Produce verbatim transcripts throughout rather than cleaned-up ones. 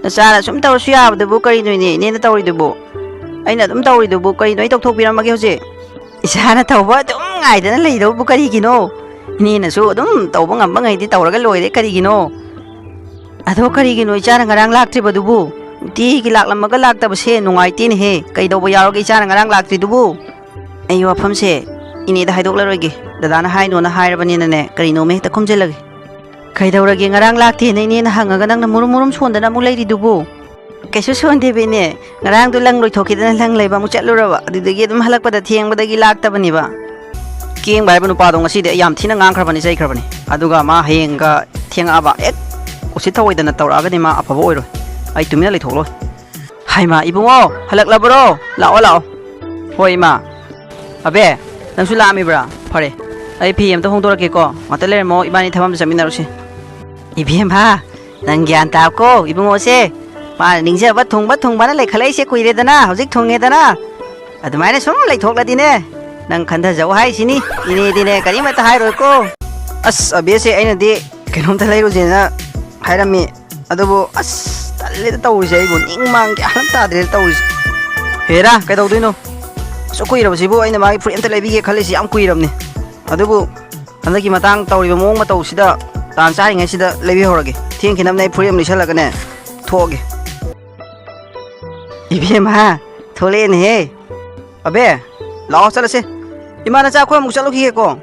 ꯅꯆꯥꯅ ꯁꯨꯝ ꯇꯧꯔꯁꯨ ꯌꯥꯕꯗꯨꯕꯨ ꯀꯔꯤꯅꯣ ꯏꯅꯦ, ꯏꯅꯦꯅ ꯇꯧꯔꯤꯗꯨꯕꯨ? ꯑꯩꯅ ꯑꯗꯨꯝ ꯇꯧꯔꯤꯗꯨꯕꯨ ꯀꯔꯤꯅꯣ? ꯑꯩ ꯇꯧꯊꯣꯛꯄꯤꯔꯝꯃꯒꯦ ꯍꯧꯖꯤꯛ꯫ ꯏꯆꯥꯅ ꯇꯧꯕ ꯑꯗꯨꯝ ꯉꯥꯏꯗꯅ ꯂꯩꯗꯧꯕꯨ ꯀꯔꯤꯒꯤꯅꯣ? ꯏꯅꯦꯅꯁꯨ ꯑꯗꯨꯝ ꯇꯧꯕ ꯉꯝꯕꯉꯩꯗꯤ ꯇꯧꯔꯒ ꯂꯣꯏꯔꯦ, ꯀꯔꯤꯒꯤꯅꯣ? ꯑꯗꯣ ꯀꯔꯤꯒꯤꯅꯣ ꯏꯆꯥꯅ ꯉꯔꯥꯡ ꯂꯥꯛꯇ꯭ꯔꯤꯕꯗꯨꯕꯨ? ꯅꯨꯡꯇꯤꯒꯤ ꯂꯥꯛꯂꯝꯃꯒ ꯂꯥꯛꯇꯕꯁꯦ ꯅꯨꯡꯉꯥꯏꯇꯦꯅꯦꯍꯦ꯫ ꯀꯩꯗꯧꯕ ꯌꯥꯎꯔꯒꯦ ꯏꯆꯥꯅ ꯉꯔꯥꯡ ꯂꯥꯛꯇ꯭ꯔꯤꯗꯨꯕꯨ? ꯑꯩ ꯋꯥꯐꯝꯁꯦ ꯏꯅꯦꯗ ꯍꯥꯏꯗꯣꯛꯂꯔꯣꯏꯒꯦ꯫ ꯗꯗꯥꯅ ꯍꯥꯏꯅꯣꯅ ꯍꯥꯏꯔꯕꯅꯤꯅꯅꯦ, ꯀꯔꯤꯅꯣꯃ ꯍꯦꯛꯇ ꯈꯨꯝꯖꯤꯜꯂꯒꯦ꯫ ꯀꯩꯗꯧꯔꯒꯦ? ꯉꯔꯥꯡ ꯂꯥꯛꯇꯦꯅ ꯏꯅꯦꯅ ꯍꯪꯉꯒ ꯅꯪꯅ ꯃꯨꯔꯨꯝ ꯃꯨꯔꯨꯝ ꯁꯣꯟꯗꯅ ꯑꯃꯨꯛ ꯂꯩꯔꯤꯗꯨꯕꯨ? ꯀꯩꯁꯨ ꯁꯣꯟꯗꯦꯕ ꯏꯅꯦ, ꯉꯔꯥꯡꯗꯣ ꯂꯪ ꯂꯣꯏꯊꯣꯛꯈꯤꯗꯅ ꯂꯪ ꯂꯩꯕ ꯑꯃꯨꯛ ꯆꯠꯂꯨꯔꯕ, ꯑꯗꯨꯗꯒꯤ ꯑꯗꯨꯝ ꯍꯜꯂꯛꯄꯗ ꯊꯦꯡꯕꯗꯒꯤ ꯂꯥꯛꯇꯕꯅꯦꯕ꯫ ꯀꯦꯡꯕ ꯍꯥꯏꯕ ꯅꯨꯄꯥꯗꯣ ꯉꯁꯤꯗꯤ ꯑꯩ ꯌꯥꯝ ꯊꯤꯅ ꯉꯥꯡꯈ꯭ꯔꯕꯅꯤ, ꯆꯩꯈ꯭ꯔꯕꯅꯤ꯫ ꯑꯗꯨꯒ ꯃꯥ ꯍꯌꯦꯡꯒ ꯊꯦꯡꯉꯛꯑꯕ ꯍꯦꯛ ꯎꯁꯤꯠ ꯊꯑꯣꯏꯗꯅ ꯇꯧꯔꯛꯑꯒꯗꯤ ꯃꯥ ꯑꯐꯕ ꯑꯣꯏꯔꯣꯏ꯫ ꯑꯩ ꯇꯨꯃꯤꯟꯅ ꯂꯩꯊꯣꯛꯂꯣꯏ꯫ ꯍꯥꯏꯃ, ꯏꯕꯨꯡꯉꯣ, ꯍꯜꯂꯛꯂꯕ꯭ꯔꯣ? ꯂꯥꯛꯑꯣ, ꯂꯥꯛꯑꯣ꯫ ꯍꯣꯏ, ꯏꯃꯥ꯫ ꯑꯕꯦ, ꯅꯪꯁꯨ ꯂꯥꯛꯑꯝꯃꯤꯕ꯭ꯔꯥ? ꯐꯔꯦ, ꯑꯩ ꯐꯤ ꯑꯝꯇ ꯍꯣꯡꯗꯣꯔꯛꯀꯦꯀꯣ, ꯉꯥꯛꯇ ꯂꯩꯔꯝꯃꯣ, ꯏꯕꯥꯅꯤ ꯊꯕꯛ ꯑꯝꯇ ꯆꯠꯃꯤꯟꯅꯔꯨꯁꯤ꯫ ꯏꯕꯦꯝꯃ, ꯅꯪ ꯒ꯭ꯌꯥꯟ ꯇꯥꯀꯣ, ꯏꯕꯨꯡꯉꯣꯁꯦ꯫ ꯃꯥꯅ ꯅꯤꯡꯖꯕ ꯊꯨꯡꯕ ꯊꯨꯡꯕꯅ ꯂꯩꯈꯠꯂꯛꯏꯁꯦ ꯀꯨꯏꯔꯦꯗꯅ, ꯍꯧꯖꯤꯛ ꯊꯨꯡꯉꯦꯗꯅ꯫ ꯑꯗꯨꯃꯥꯏꯅ ꯁꯨꯝ ꯂꯩꯊꯣꯛꯂꯗꯤꯅꯦ, ꯅꯪ ꯈꯟꯊꯖꯧ ꯍꯥꯏꯁꯤꯅꯤ꯫ ꯏꯅꯦꯗꯤꯅꯦ ꯀꯔꯤꯃꯠꯇ ꯍꯥꯏꯔꯣꯏꯀꯣ꯫ ꯑꯁ, ꯑꯕꯦꯁꯦ, ꯑꯩꯅꯗꯤ ꯀꯩꯅꯣꯝꯇ ꯂꯩꯔꯨꯁꯦꯅ ꯍꯥꯏꯔꯝꯃꯤ꯫ ꯑꯗꯨꯕꯨ ꯑꯁ, ꯇꯜꯂꯦꯗ ꯇꯧꯔꯤꯁꯦ, ꯑꯩꯕꯨ ꯅꯤꯡ ꯃꯥꯡ ꯒ꯭ꯌꯥꯟ ꯑꯃ ꯇꯥꯗ꯭ꯔꯦꯗ ꯇꯧꯔꯤꯁꯦ꯫ ꯍꯦꯔꯥ, ꯀꯩꯗꯧꯗꯣꯏꯅꯣ? ꯑꯁꯨꯛ ꯀꯨꯏꯔꯕꯁꯤꯕꯨ ꯑꯩꯅ ꯃꯥꯒꯤ ꯐꯨꯔꯤꯠ ꯑꯝꯇ ꯂꯩꯕꯤꯒꯦ ꯈꯜꯂꯤꯁꯤ ꯌꯥꯝ ꯀꯨꯏꯔꯕꯅꯤ꯫ ꯑꯗꯨꯕꯨ ꯍꯟꯗꯛꯀꯤ ꯃꯇꯥꯡ ꯇꯧꯔꯤꯕ ꯃꯑꯣꯡ ꯃꯇꯧꯁꯤꯗ ꯇꯥꯟ ꯆꯥꯔꯤꯉꯩꯁꯤꯗ ꯂꯩꯕꯤꯍꯧꯔꯒꯦ꯫ ꯊꯦꯡꯈꯤꯅꯕꯅꯦ ꯑꯩ ꯐꯨꯔꯤꯠ ꯑꯃ ꯂꯤꯠꯁꯜꯂꯒꯅꯦ ꯊꯣꯛꯑꯒꯦ꯫ ꯏꯕꯦꯝꯃ, ꯊꯣꯛꯂꯛꯑꯦꯅꯦꯍꯦ꯫ ꯑꯕꯦ, ꯂꯥꯛꯑꯣ ꯆꯠꯂꯁꯦ꯫ ꯏꯃꯥ, ꯅꯆꯥ ꯑꯩꯈꯣꯏ ꯑꯃꯨꯛ ꯆꯠꯂꯨꯈꯤꯒꯦꯀꯣ꯫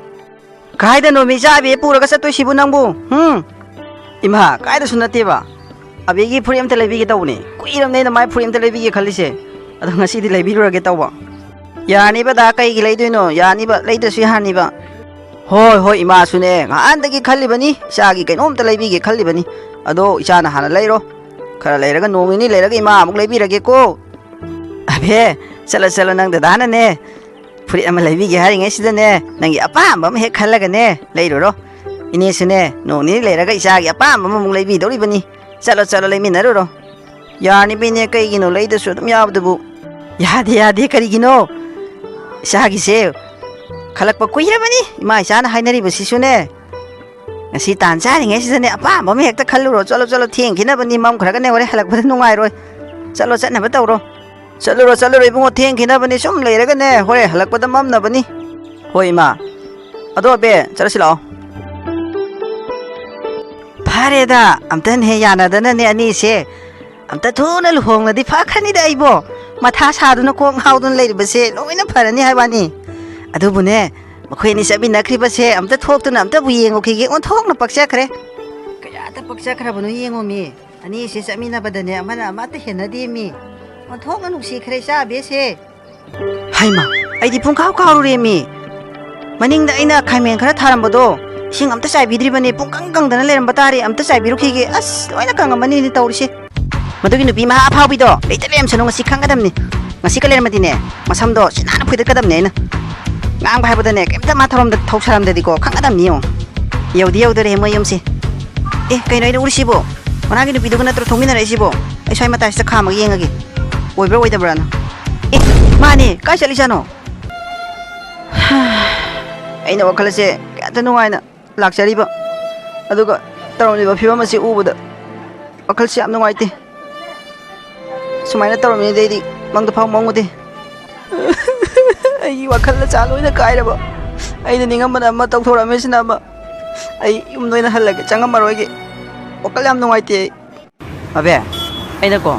ꯀꯥꯏꯗꯅꯣꯃꯤ ꯏꯆꯥ ꯑꯕꯦ ꯄꯨꯔꯒ ꯆꯠꯇꯣꯏꯁꯤꯕꯨ ꯅꯪꯕꯨ? ꯍꯨꯝ? ꯏꯃꯥ, ꯀꯥꯏꯗꯁꯨ ꯅꯠꯇꯦꯕ꯫ ꯑꯕꯦꯒꯤ ꯐꯨꯔꯤꯠ ꯑꯝꯇ ꯂꯩꯕꯤꯒꯦ ꯇꯧꯕꯅꯦ꯫ ꯀꯨꯏꯔꯕꯅꯦ ꯑꯩꯅ ꯃꯥꯏ ꯐꯨꯔꯤꯠ ꯑꯝꯇ ꯂꯩꯕꯤꯒꯦ ꯈꯜꯂꯤꯁꯦ꯫ ꯑꯗꯣ ꯉꯁꯤꯗꯤ ꯂꯩꯕꯤꯔꯨꯔꯒꯦ ꯇꯧꯕ꯫ ꯌꯥꯅꯤꯕ ꯗꯥ, ꯀꯩꯒꯤ ꯂꯩꯗꯣꯏꯅꯣ? ꯌꯥꯅꯤꯕ, ꯂꯩꯗ꯭ꯔꯁꯨ ꯌꯥꯅꯤꯕ꯫ ꯍꯣꯏ, ꯍꯣꯏ, ꯏꯃꯥꯁꯨꯅꯦ ꯉꯍꯥꯟꯗꯒꯤ ꯈꯜꯂꯤꯕꯅꯤ, ꯏꯆꯥꯒꯤ ꯀꯩꯅꯣꯝꯇ ꯂꯩꯕꯤꯒꯦ ꯈꯜꯂꯤꯕꯅꯤ꯫ ꯑꯗꯣ ꯏꯆꯥꯅ ꯍꯥꯟꯅ ꯂꯩꯔꯣ꯫ ꯈꯔ ꯂꯩꯔꯒ ꯅꯣꯡ ꯅꯤꯅꯤ ꯂꯩꯔꯒ ꯏꯃꯥ ꯑꯃꯨꯛ ꯂꯩꯕꯤꯔꯒꯦꯀꯣ꯫ ꯑꯕꯦ, ꯆꯠꯂꯣ, ꯆꯠꯂꯣ, ꯅꯪ ꯗꯗꯥꯅꯅꯦ ꯐꯨꯔꯤꯠ ꯑꯃ ꯂꯩꯕꯤꯒꯦ ꯍꯥꯏꯔꯤꯉꯩꯁꯤꯗꯅꯦ, ꯅꯪꯒꯤ ꯑꯄꯥꯝꯕ ꯑꯃ ꯍꯦꯛ ꯈꯜꯂꯒꯅꯦ ꯂꯩꯔꯨꯔꯣ꯫ ꯏꯅꯦꯁꯨꯅꯦ, ꯅꯣꯡ ꯅꯤꯅꯤ ꯂꯩꯔꯒ ꯏꯆꯥꯒꯤ ꯑꯄꯥꯝꯕ ꯑꯃꯃꯨꯛ ꯂꯩꯕꯤꯗꯧꯔꯤꯕꯅꯤ꯫ ꯆꯠꯂꯣ, ꯆꯠꯂꯣ, ꯂꯩꯃꯤꯟꯅꯔꯨꯔꯣ꯫ ꯌꯥꯔꯅꯤꯕ ꯏꯅꯦ, ꯀꯩꯒꯤꯅꯣ ꯂꯩꯗꯁꯨ ꯑꯗꯨꯝ ꯌꯥꯕꯗꯨꯕꯨ? ꯌꯥꯗꯦ, ꯌꯥꯗꯦ, ꯀꯔꯤꯒꯤꯅꯣ? ꯏꯆꯥꯒꯤꯁꯦ ꯈꯜꯂꯛꯄ ꯀꯨꯏꯔꯕꯅꯤ, ꯏꯃꯥ ꯏꯆꯥꯅ ꯍꯥꯏꯅꯔꯤꯕꯁꯤꯁꯨꯅꯦ꯫ ꯉꯁꯤ ꯇꯥꯟ ꯆꯥꯔꯤꯉꯩꯁꯤꯗꯅꯦ ꯑꯄꯥꯝꯕ ꯑꯃ ꯍꯦꯛꯇ ꯈꯜꯂꯨꯔꯣ꯫ ꯆꯠꯂꯣ, ꯆꯠꯂꯣ, ꯊꯦꯡꯈꯤꯅꯕꯅꯤ, ꯃꯝꯈ꯭ꯔꯒꯅꯦ ꯍꯣꯔꯦꯟ ꯍꯜꯂꯛꯄꯗ ꯅꯨꯡꯉꯥꯏꯔꯣꯏ꯫ ꯆꯠꯂꯣ, ꯆꯠꯅꯕ ꯇꯧꯔꯣ꯫ ꯆꯠꯂꯨꯔꯣ, ꯆꯠꯂꯨꯔꯣ ꯏꯕꯨꯡꯉꯣ, ꯊꯦꯡꯈꯤꯅꯕꯅꯤ꯫ ꯁꯨꯝ ꯂꯩꯔꯒꯅꯦ ꯍꯣꯔꯦꯟ ꯍꯜꯂꯛꯄꯗ ꯃꯝꯅꯕꯅꯤ꯫ ꯍꯣꯏ ꯏꯃꯥ꯫ ꯑꯗꯣ ꯑꯕꯦ, ꯆꯠꯂꯁꯤ ꯂꯥꯛꯑꯣ꯫ ꯐꯔꯦꯗ, ꯑꯝꯇꯅꯦ ꯌꯥꯅꯗꯅꯅꯦ ꯑꯅꯤꯁꯦ ꯑꯝꯇ ꯊꯨꯅ ꯂꯨꯍꯣꯡꯂꯗꯤ ꯐꯈ꯭ꯔꯅꯤꯗ ꯑꯩꯕꯣ꯫ ꯃꯊꯥ ꯁꯥꯗꯨꯅ ꯀꯣꯛ ꯉꯥꯎꯗꯨꯅ ꯂꯩꯔꯤꯕꯁꯦ ꯂꯣꯏꯅ ꯐꯔꯅꯤ ꯍꯥꯏꯕ ꯋꯥꯅꯤ꯫ ꯑꯗꯨꯕꯨꯅꯦ, ꯃꯈꯣꯏ ꯑꯅꯤ ꯆꯠꯃꯤꯟꯅꯈ꯭ꯔꯤꯕꯁꯦ ꯑꯝꯇ ꯊꯣꯛꯇꯨꯅ ꯑꯝꯇꯕꯨ ꯌꯦꯡꯉꯨꯈꯤꯒꯦ꯫ ꯑꯣꯟꯊꯣꯛꯅ ꯄꯛꯆꯈ꯭ꯔꯦ꯫ ꯀꯌꯥꯗ ꯄꯛꯆꯈ꯭ꯔꯕꯅꯣ ꯌꯦꯡꯉꯣꯃꯤ꯫ ꯑꯅꯤꯁꯦ ꯆꯠꯃꯤꯟꯅꯕꯗꯅꯦ ꯑꯃꯅ ꯑꯃꯠꯇ ꯍꯦꯟꯅꯗꯦꯃꯤ꯫ ꯑꯣꯟꯊꯣꯛꯅ ꯅꯨꯡꯁꯤꯈ꯭ꯔꯦ ꯏꯆꯥ ꯑꯕꯦꯁꯦ꯫ ꯍꯩꯃꯥ, ꯑꯩꯗꯤ ꯄꯨꯡꯀꯥꯎ ꯀꯥꯎꯔꯨꯔꯦꯃꯤ꯫ ꯃꯅꯤꯡꯗ ꯑꯩꯅ ꯈꯥꯃꯦꯟ ꯈꯔ ꯊꯥꯔꯝꯕꯗꯣ ꯏꯁꯤꯡ ꯑꯝꯇ ꯆꯥꯏꯕꯤꯗ꯭ꯔꯤꯕꯅꯦ꯫ ꯄꯨꯡꯀꯪ ꯀꯪꯗꯅ ꯂꯩꯔꯝꯕ ꯇꯥꯔꯦ꯫ ꯑꯝꯇ ꯆꯥꯏꯕꯤꯔꯨꯈꯤꯒꯦ꯫ ꯑꯁ, ꯂꯣꯏꯅ ꯀꯪꯉꯝꯃꯅꯤꯅꯦ ꯇꯧꯔꯤꯁꯦ꯫ ꯃꯗꯨꯒꯤ ꯅꯨꯄꯤ ꯃꯍꯥ ꯑꯐꯥꯎꯕꯤꯗꯣ ꯂꯩꯇ ꯂꯩꯔꯝꯁꯅꯨ, ꯉꯁꯤ ꯈꯪꯒꯗꯕꯅꯤ꯫ ꯉꯁꯤ ꯀ ꯂꯩꯔꯝꯃꯗꯤꯅꯦ, ꯃꯁꯝꯗꯣ ꯁꯤꯠ ꯅꯥꯟꯅ ꯐꯣꯏꯗꯠꯀꯗꯕꯅꯤ ꯑꯩꯅ꯫ ꯉꯥꯡꯕ ꯍꯥꯏꯕꯗꯅꯦ, ꯀꯩꯝꯇ ꯃꯥ ꯊꯧꯔꯝꯗ-, ꯊꯧꯁꯥꯔꯝꯗꯗꯤꯀꯣ, ꯈꯪꯒꯗꯕꯅꯤ ꯌꯦꯡꯉꯣ꯫ ꯌꯧꯗꯤ ꯌꯧꯗꯣꯔꯦ ꯃꯣꯏ ꯌꯨꯝꯁꯦ꯫ ꯑꯦ, ꯀꯩꯅꯣ ꯑꯩꯅ ꯎꯔꯤꯁꯤꯕꯣ? ꯉꯔꯥꯡꯒꯤ ꯅꯨꯄꯤꯗꯨꯒ ꯅꯠꯇ꯭ꯔꯣ ꯊꯣꯛꯃꯤꯟꯅꯔꯛꯏꯁꯤꯕꯣ? ꯑꯩ ꯁ꯭ꯋꯥꯏ ꯃꯇꯥꯏꯁꯤꯗ ꯈꯥꯝꯃꯒ ꯌꯦꯡꯉꯒꯦ꯫ ꯑꯣꯏꯕ꯭ꯔꯥ ꯑꯣꯏꯗꯕ꯭ꯔꯥꯅ꯫ ꯑꯦ, ꯃꯥꯅꯦ, ꯀꯥꯏ ꯆꯠꯂꯤꯖꯥꯠꯅꯣ? ꯑꯩꯅ ꯋꯥꯈꯜ ꯑꯁꯦ ꯀꯌꯥꯗ ꯅꯨꯡꯉꯥꯏꯅ ꯂꯥꯛꯆꯔꯤꯕ, ꯑꯗꯨꯒ ꯇꯧꯔꯝꯂꯤꯕ ꯐꯤꯕꯝ ꯑꯁꯤ ꯎꯕꯗ ꯋꯥꯈꯜꯁꯤ ꯌꯥꯝ ꯅꯨꯡꯉꯥꯏꯇꯦ꯫ ꯁꯨꯃꯥꯏꯅ ꯇꯧꯔꯝꯃꯤꯗꯤ ꯑꯩꯗꯤ ꯃꯪꯗ ꯐꯥꯎ ꯃꯪꯉꯨꯗꯦ꯫ ꯑꯩꯒꯤ ꯋꯥꯈꯜ ꯑꯁꯥ ꯂꯣꯏꯅ ꯀꯥꯏꯔꯕ, ꯑꯩꯅ ꯅꯤꯡꯉꯝꯕꯅ ꯑꯃ, ꯇꯧꯊꯣꯔꯛꯑꯝꯃꯤꯁꯤꯅ ꯑꯃ꯫ ꯑꯩ ꯌꯨꯝꯗ ꯑꯣꯏꯅ ꯍꯜꯂꯒꯦ, ꯆꯪꯉꯝꯃꯔꯣꯏꯒꯦ꯫ ꯋꯥꯈꯜ ꯌꯥꯝ ꯅꯨꯡꯉꯥꯏꯇꯦ ꯑꯩ꯫ ꯑꯕꯦ, ꯑꯩꯅꯀꯣ,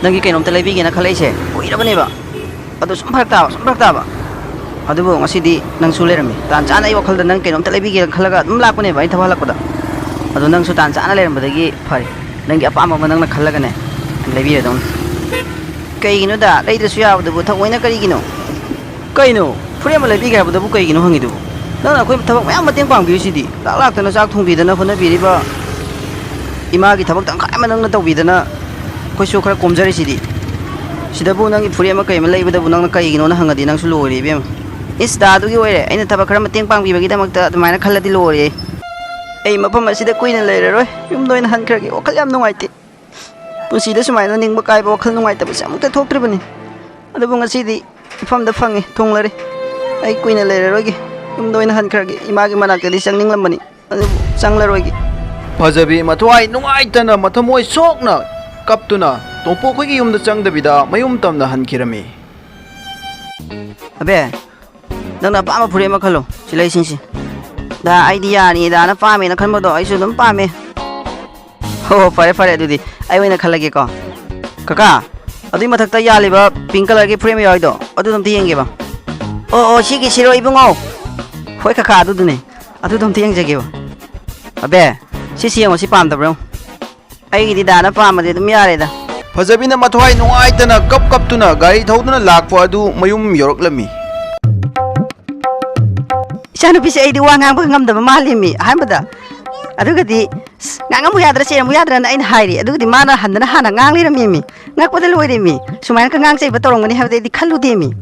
ꯅꯪꯒꯤ ꯀꯩꯅꯣꯝꯇ ꯂꯩꯕꯤꯒꯦꯅ ꯈꯜꯂꯛꯏꯁꯦ ꯀꯨꯏꯔꯕꯅꯦꯕ꯫ ꯑꯗꯣ ꯁꯨꯝ ꯐꯔꯛ ꯇꯥꯕ, ꯁꯨꯝ ꯐꯔꯛ ꯇꯥꯕ꯫ ꯑꯗꯨꯕꯨ ꯉꯁꯤꯗꯤ ꯅꯪꯁꯨ ꯂꯩꯔꯝꯃꯤ꯫ ꯇꯥꯟ ꯆꯥꯅ ꯑꯩ ꯋꯥꯈꯜꯗ ꯅꯪ ꯀꯩꯅꯣꯝꯇ ꯂꯩꯕꯤꯒꯦꯅ ꯈꯜꯂꯒ ꯑꯗꯨꯝ ꯂꯥꯛꯄꯅꯦꯕ ꯑꯩ ꯊꯕꯛ ꯍꯜꯂꯛꯄꯗ꯫ ꯑꯗꯣ ꯅꯪꯁꯨ ꯇꯥꯟ ꯆꯥꯅ ꯂꯩꯔꯝꯕꯗꯒꯤ ꯐꯔꯦ꯫ ꯅꯪꯒꯤ ꯑꯄꯥꯝꯕ ꯑꯃ ꯅꯪꯅ ꯈꯜꯂꯒꯅꯦ, ꯂꯩꯕꯤꯔꯗꯧꯅꯤ꯫ ꯀꯩꯒꯤꯅꯣꯗ, ꯂꯩꯗ꯭ꯔꯁꯨ ꯌꯥꯕꯗꯨꯕꯨ ꯊꯑꯣꯏꯅ ꯀꯔꯤꯒꯤꯅꯣ? ꯀꯩꯅꯣ? ꯐꯨꯔꯤꯠ ꯑꯃ ꯂꯩꯕꯤꯒꯦ ꯍꯥꯏꯕꯗꯕꯨ ꯀꯩꯒꯤꯅꯣ ꯍꯪꯉꯤꯗꯨꯕꯨ? ꯅꯪꯅ ꯑꯩꯈꯣꯏ ꯊꯕꯛ ꯃꯌꯥꯝ ꯃꯇꯦꯡ ꯄꯥꯡꯕꯤꯔꯤꯁꯤꯗꯤ꯫ ꯂꯥꯛ ꯂꯥꯛꯇꯅ ꯆꯥꯛ ꯊꯣꯡꯕꯤꯗꯅ ꯍꯣꯠꯅꯕꯤꯔꯤꯕ, ꯏꯃꯥꯒꯤ ꯊꯕꯛ ꯇꯪꯈꯥꯏ ꯑꯃ ꯅꯪꯅ ꯇꯧꯕꯤꯗꯅ ꯑꯩꯈꯣꯏꯁꯨ ꯈꯔ ꯀꯣꯝꯖꯔꯤꯁꯤꯗꯤ꯫ ꯁꯤꯗꯕꯨ ꯅꯪꯒꯤ ꯐꯨꯔꯤꯠ ꯑꯃ ꯀꯩ ꯑꯃ ꯂꯩꯕꯗꯕꯨ ꯅꯪꯅ ꯀꯩꯒꯤꯅꯣꯅ ꯍꯪꯉꯗꯤ ꯅꯪꯁꯨ ꯂꯣꯏꯔꯦ ꯏꯕꯦꯝꯃ꯫ ꯏꯁ, ꯗꯥꯗꯨꯒꯤ ꯑꯣꯏꯔꯦ꯫ ꯑꯩꯅ ꯊꯕꯛ ꯈꯔ ꯃꯇꯦꯡ ꯄꯥꯡꯕꯤꯕꯒꯤꯗꯃꯛꯇ ꯑꯗꯨꯃꯥꯏꯅ ꯈꯜꯂꯗꯤ ꯂꯣꯏꯔꯦ꯫ ꯑꯩ ꯃꯐꯝ ꯑꯁꯤꯗ ꯀꯨꯏꯅ ꯂꯩꯔꯔꯣꯏ꯫ ꯌꯨꯝꯗ ꯑꯣꯏꯅ ꯍꯟꯈ꯭ꯔꯒꯦ꯫ ꯋꯥꯈꯜ ꯌꯥꯝ ꯅꯨꯡꯉꯥꯏꯇꯦ꯫ ꯄꯨꯟꯁꯤꯗ ꯁꯨꯃꯥꯏꯅ ꯅꯤꯡꯕ ꯀꯥꯏꯕ, ꯋꯥꯈꯜ ꯅꯨꯡꯉꯥꯏꯇꯕꯁꯦ ꯑꯃꯨꯛꯇ ꯊꯣꯛꯇ꯭ꯔꯤꯕꯅꯤ꯫ ꯑꯗꯨꯕꯨ ꯉꯁꯤꯗꯤ ꯏꯐꯝꯗ ꯐꯪꯉꯦ, ꯊꯨꯡꯂꯔꯦ꯫ ꯑꯩ ꯀꯨꯏꯅ ꯂꯩꯔꯔꯣꯏꯒꯦ꯫ ꯌꯨꯝꯗ ꯑꯣꯏꯅ ꯍꯟꯈ꯭ꯔꯒꯦ꯫ ꯏꯃꯥꯒꯤ ꯃꯅꯥꯛꯇꯗꯤ ꯆꯪꯅꯤꯡꯂꯝꯕꯅꯤ꯫ ꯑꯗꯨꯕꯨ ꯆꯪꯂꯔꯣꯏꯒꯦ꯫ ꯐꯖꯕꯤ ꯃꯊ꯭ꯋꯥꯏ ꯅꯨꯡꯉꯥꯏꯇꯅ ꯃꯊꯃꯣꯏ ꯁꯣꯛꯅ ꯀꯞꯇꯨꯅ ꯇꯣꯝꯄꯣꯛ ꯈꯣꯏꯒꯤ ꯌꯨꯝꯗ ꯆꯪꯗꯕꯤꯗ ꯃꯌꯨꯝ ꯇꯝꯅ ꯍꯟꯈꯤꯔꯝꯃꯤ꯫ ꯑꯕꯦ, ꯅꯪꯅ ꯑꯄꯥꯝꯕ ꯐꯨꯔꯤꯠ ꯑꯃ ꯈꯜꯂꯣ꯫ ꯁꯤ ꯂꯩꯁꯤꯡꯁꯤ꯫ ꯗꯥ, ꯑꯩꯗꯤ ꯌꯥꯅꯤ, ꯗꯥꯅ ꯄꯥꯝꯃꯦꯅ ꯈꯟꯕꯗꯣ ꯑꯩꯁꯨ ꯑꯗꯨꯝ ꯄꯥꯝꯃꯦ꯫ ꯍꯣ, ꯍꯣ, ꯐꯔꯦ, ꯐꯔꯦ, ꯑꯗꯨꯗꯤ ꯑꯩ ꯑꯣꯏꯅ ꯈꯜꯂꯒꯦꯀꯣ꯫ ꯀꯀꯥ, ꯑꯗꯨꯏ ꯃꯊꯛꯇ ꯌꯥꯜꯂꯤꯕ pink colourꯒꯤ ꯐ꯭ꯔꯦꯝ ꯌꯥꯎꯔꯤꯗꯣ, ꯑꯗꯨꯗꯣ ꯑꯝꯇ ꯌꯦꯡꯒꯦꯕ꯫ ꯑꯣ, ꯑꯣ, ꯁꯤꯒꯤꯁꯤꯔꯣ ꯏꯕꯨꯡꯉꯣ? ꯍꯣꯏ ꯀꯀꯥ, ꯑꯗꯨꯗꯨꯅꯦ꯫ ꯑꯗꯨꯗꯣ ꯑꯝꯇ ꯌꯦꯡꯖꯒꯦꯕ꯫ ꯑꯕꯦ, ꯁꯤꯁꯤ ꯌꯦꯡꯉꯣ, ꯁꯤ ꯄꯥꯝꯗꯕ꯭ꯔꯣ? ꯑꯩꯒꯤꯗꯤ ꯗꯥꯅ ꯄꯥꯝꯃꯗꯤ ꯑꯗꯨꯝ ꯌꯥꯔꯦꯗ꯫ ꯐꯖꯕꯤꯅ ꯃꯊ꯭ꯋꯥꯏ ꯅꯨꯡꯉꯥꯏꯇꯅ ꯀꯞ ꯀꯞꯇꯨꯅ ꯒꯥꯔꯤ ꯊꯧꯗꯨꯅ ꯂꯥꯛꯄ ꯑꯗꯨ ꯃꯌꯨꯝ ꯌꯧꯔꯛꯂꯝꯃꯤ꯫ ꯏꯆꯥꯅꯨꯄꯤꯁꯦ ꯑꯩꯗꯤ ꯋꯥ ꯉꯥꯡꯕ ꯉꯝꯗꯕ ꯃꯥꯜꯂꯤꯃꯤ ꯑꯍꯥꯟꯕꯗ꯫ ꯑꯗꯨꯒꯗꯤ, "ꯑꯁ, ꯉꯥꯡꯉꯝꯃꯨ ꯌꯥꯗ꯭ꯔꯥ, ꯆꯦꯔꯝꯃꯨ ꯌꯥꯗ꯭ꯔꯥꯅ?" ꯑꯩꯅ ꯍꯥꯏꯔꯤ꯫ ꯑꯗꯨꯒꯗꯤ ꯃꯥꯅ ꯍꯟꯗꯅ ꯍꯥꯟꯅ ꯉꯥꯡ ꯂꯩꯔꯝꯃꯤꯃꯤ꯫ ꯉꯛꯄꯗ ꯂꯣꯏꯔꯦꯃꯤ꯫ ꯁꯨꯃꯥꯏꯅ ꯉꯥꯡ ꯆꯩꯕ ꯇꯧꯔꯝꯒꯅꯤ ꯍꯥꯏꯕꯗꯤ ꯑꯩꯗꯤ ꯈꯜꯂꯨꯗꯦꯃꯤ꯫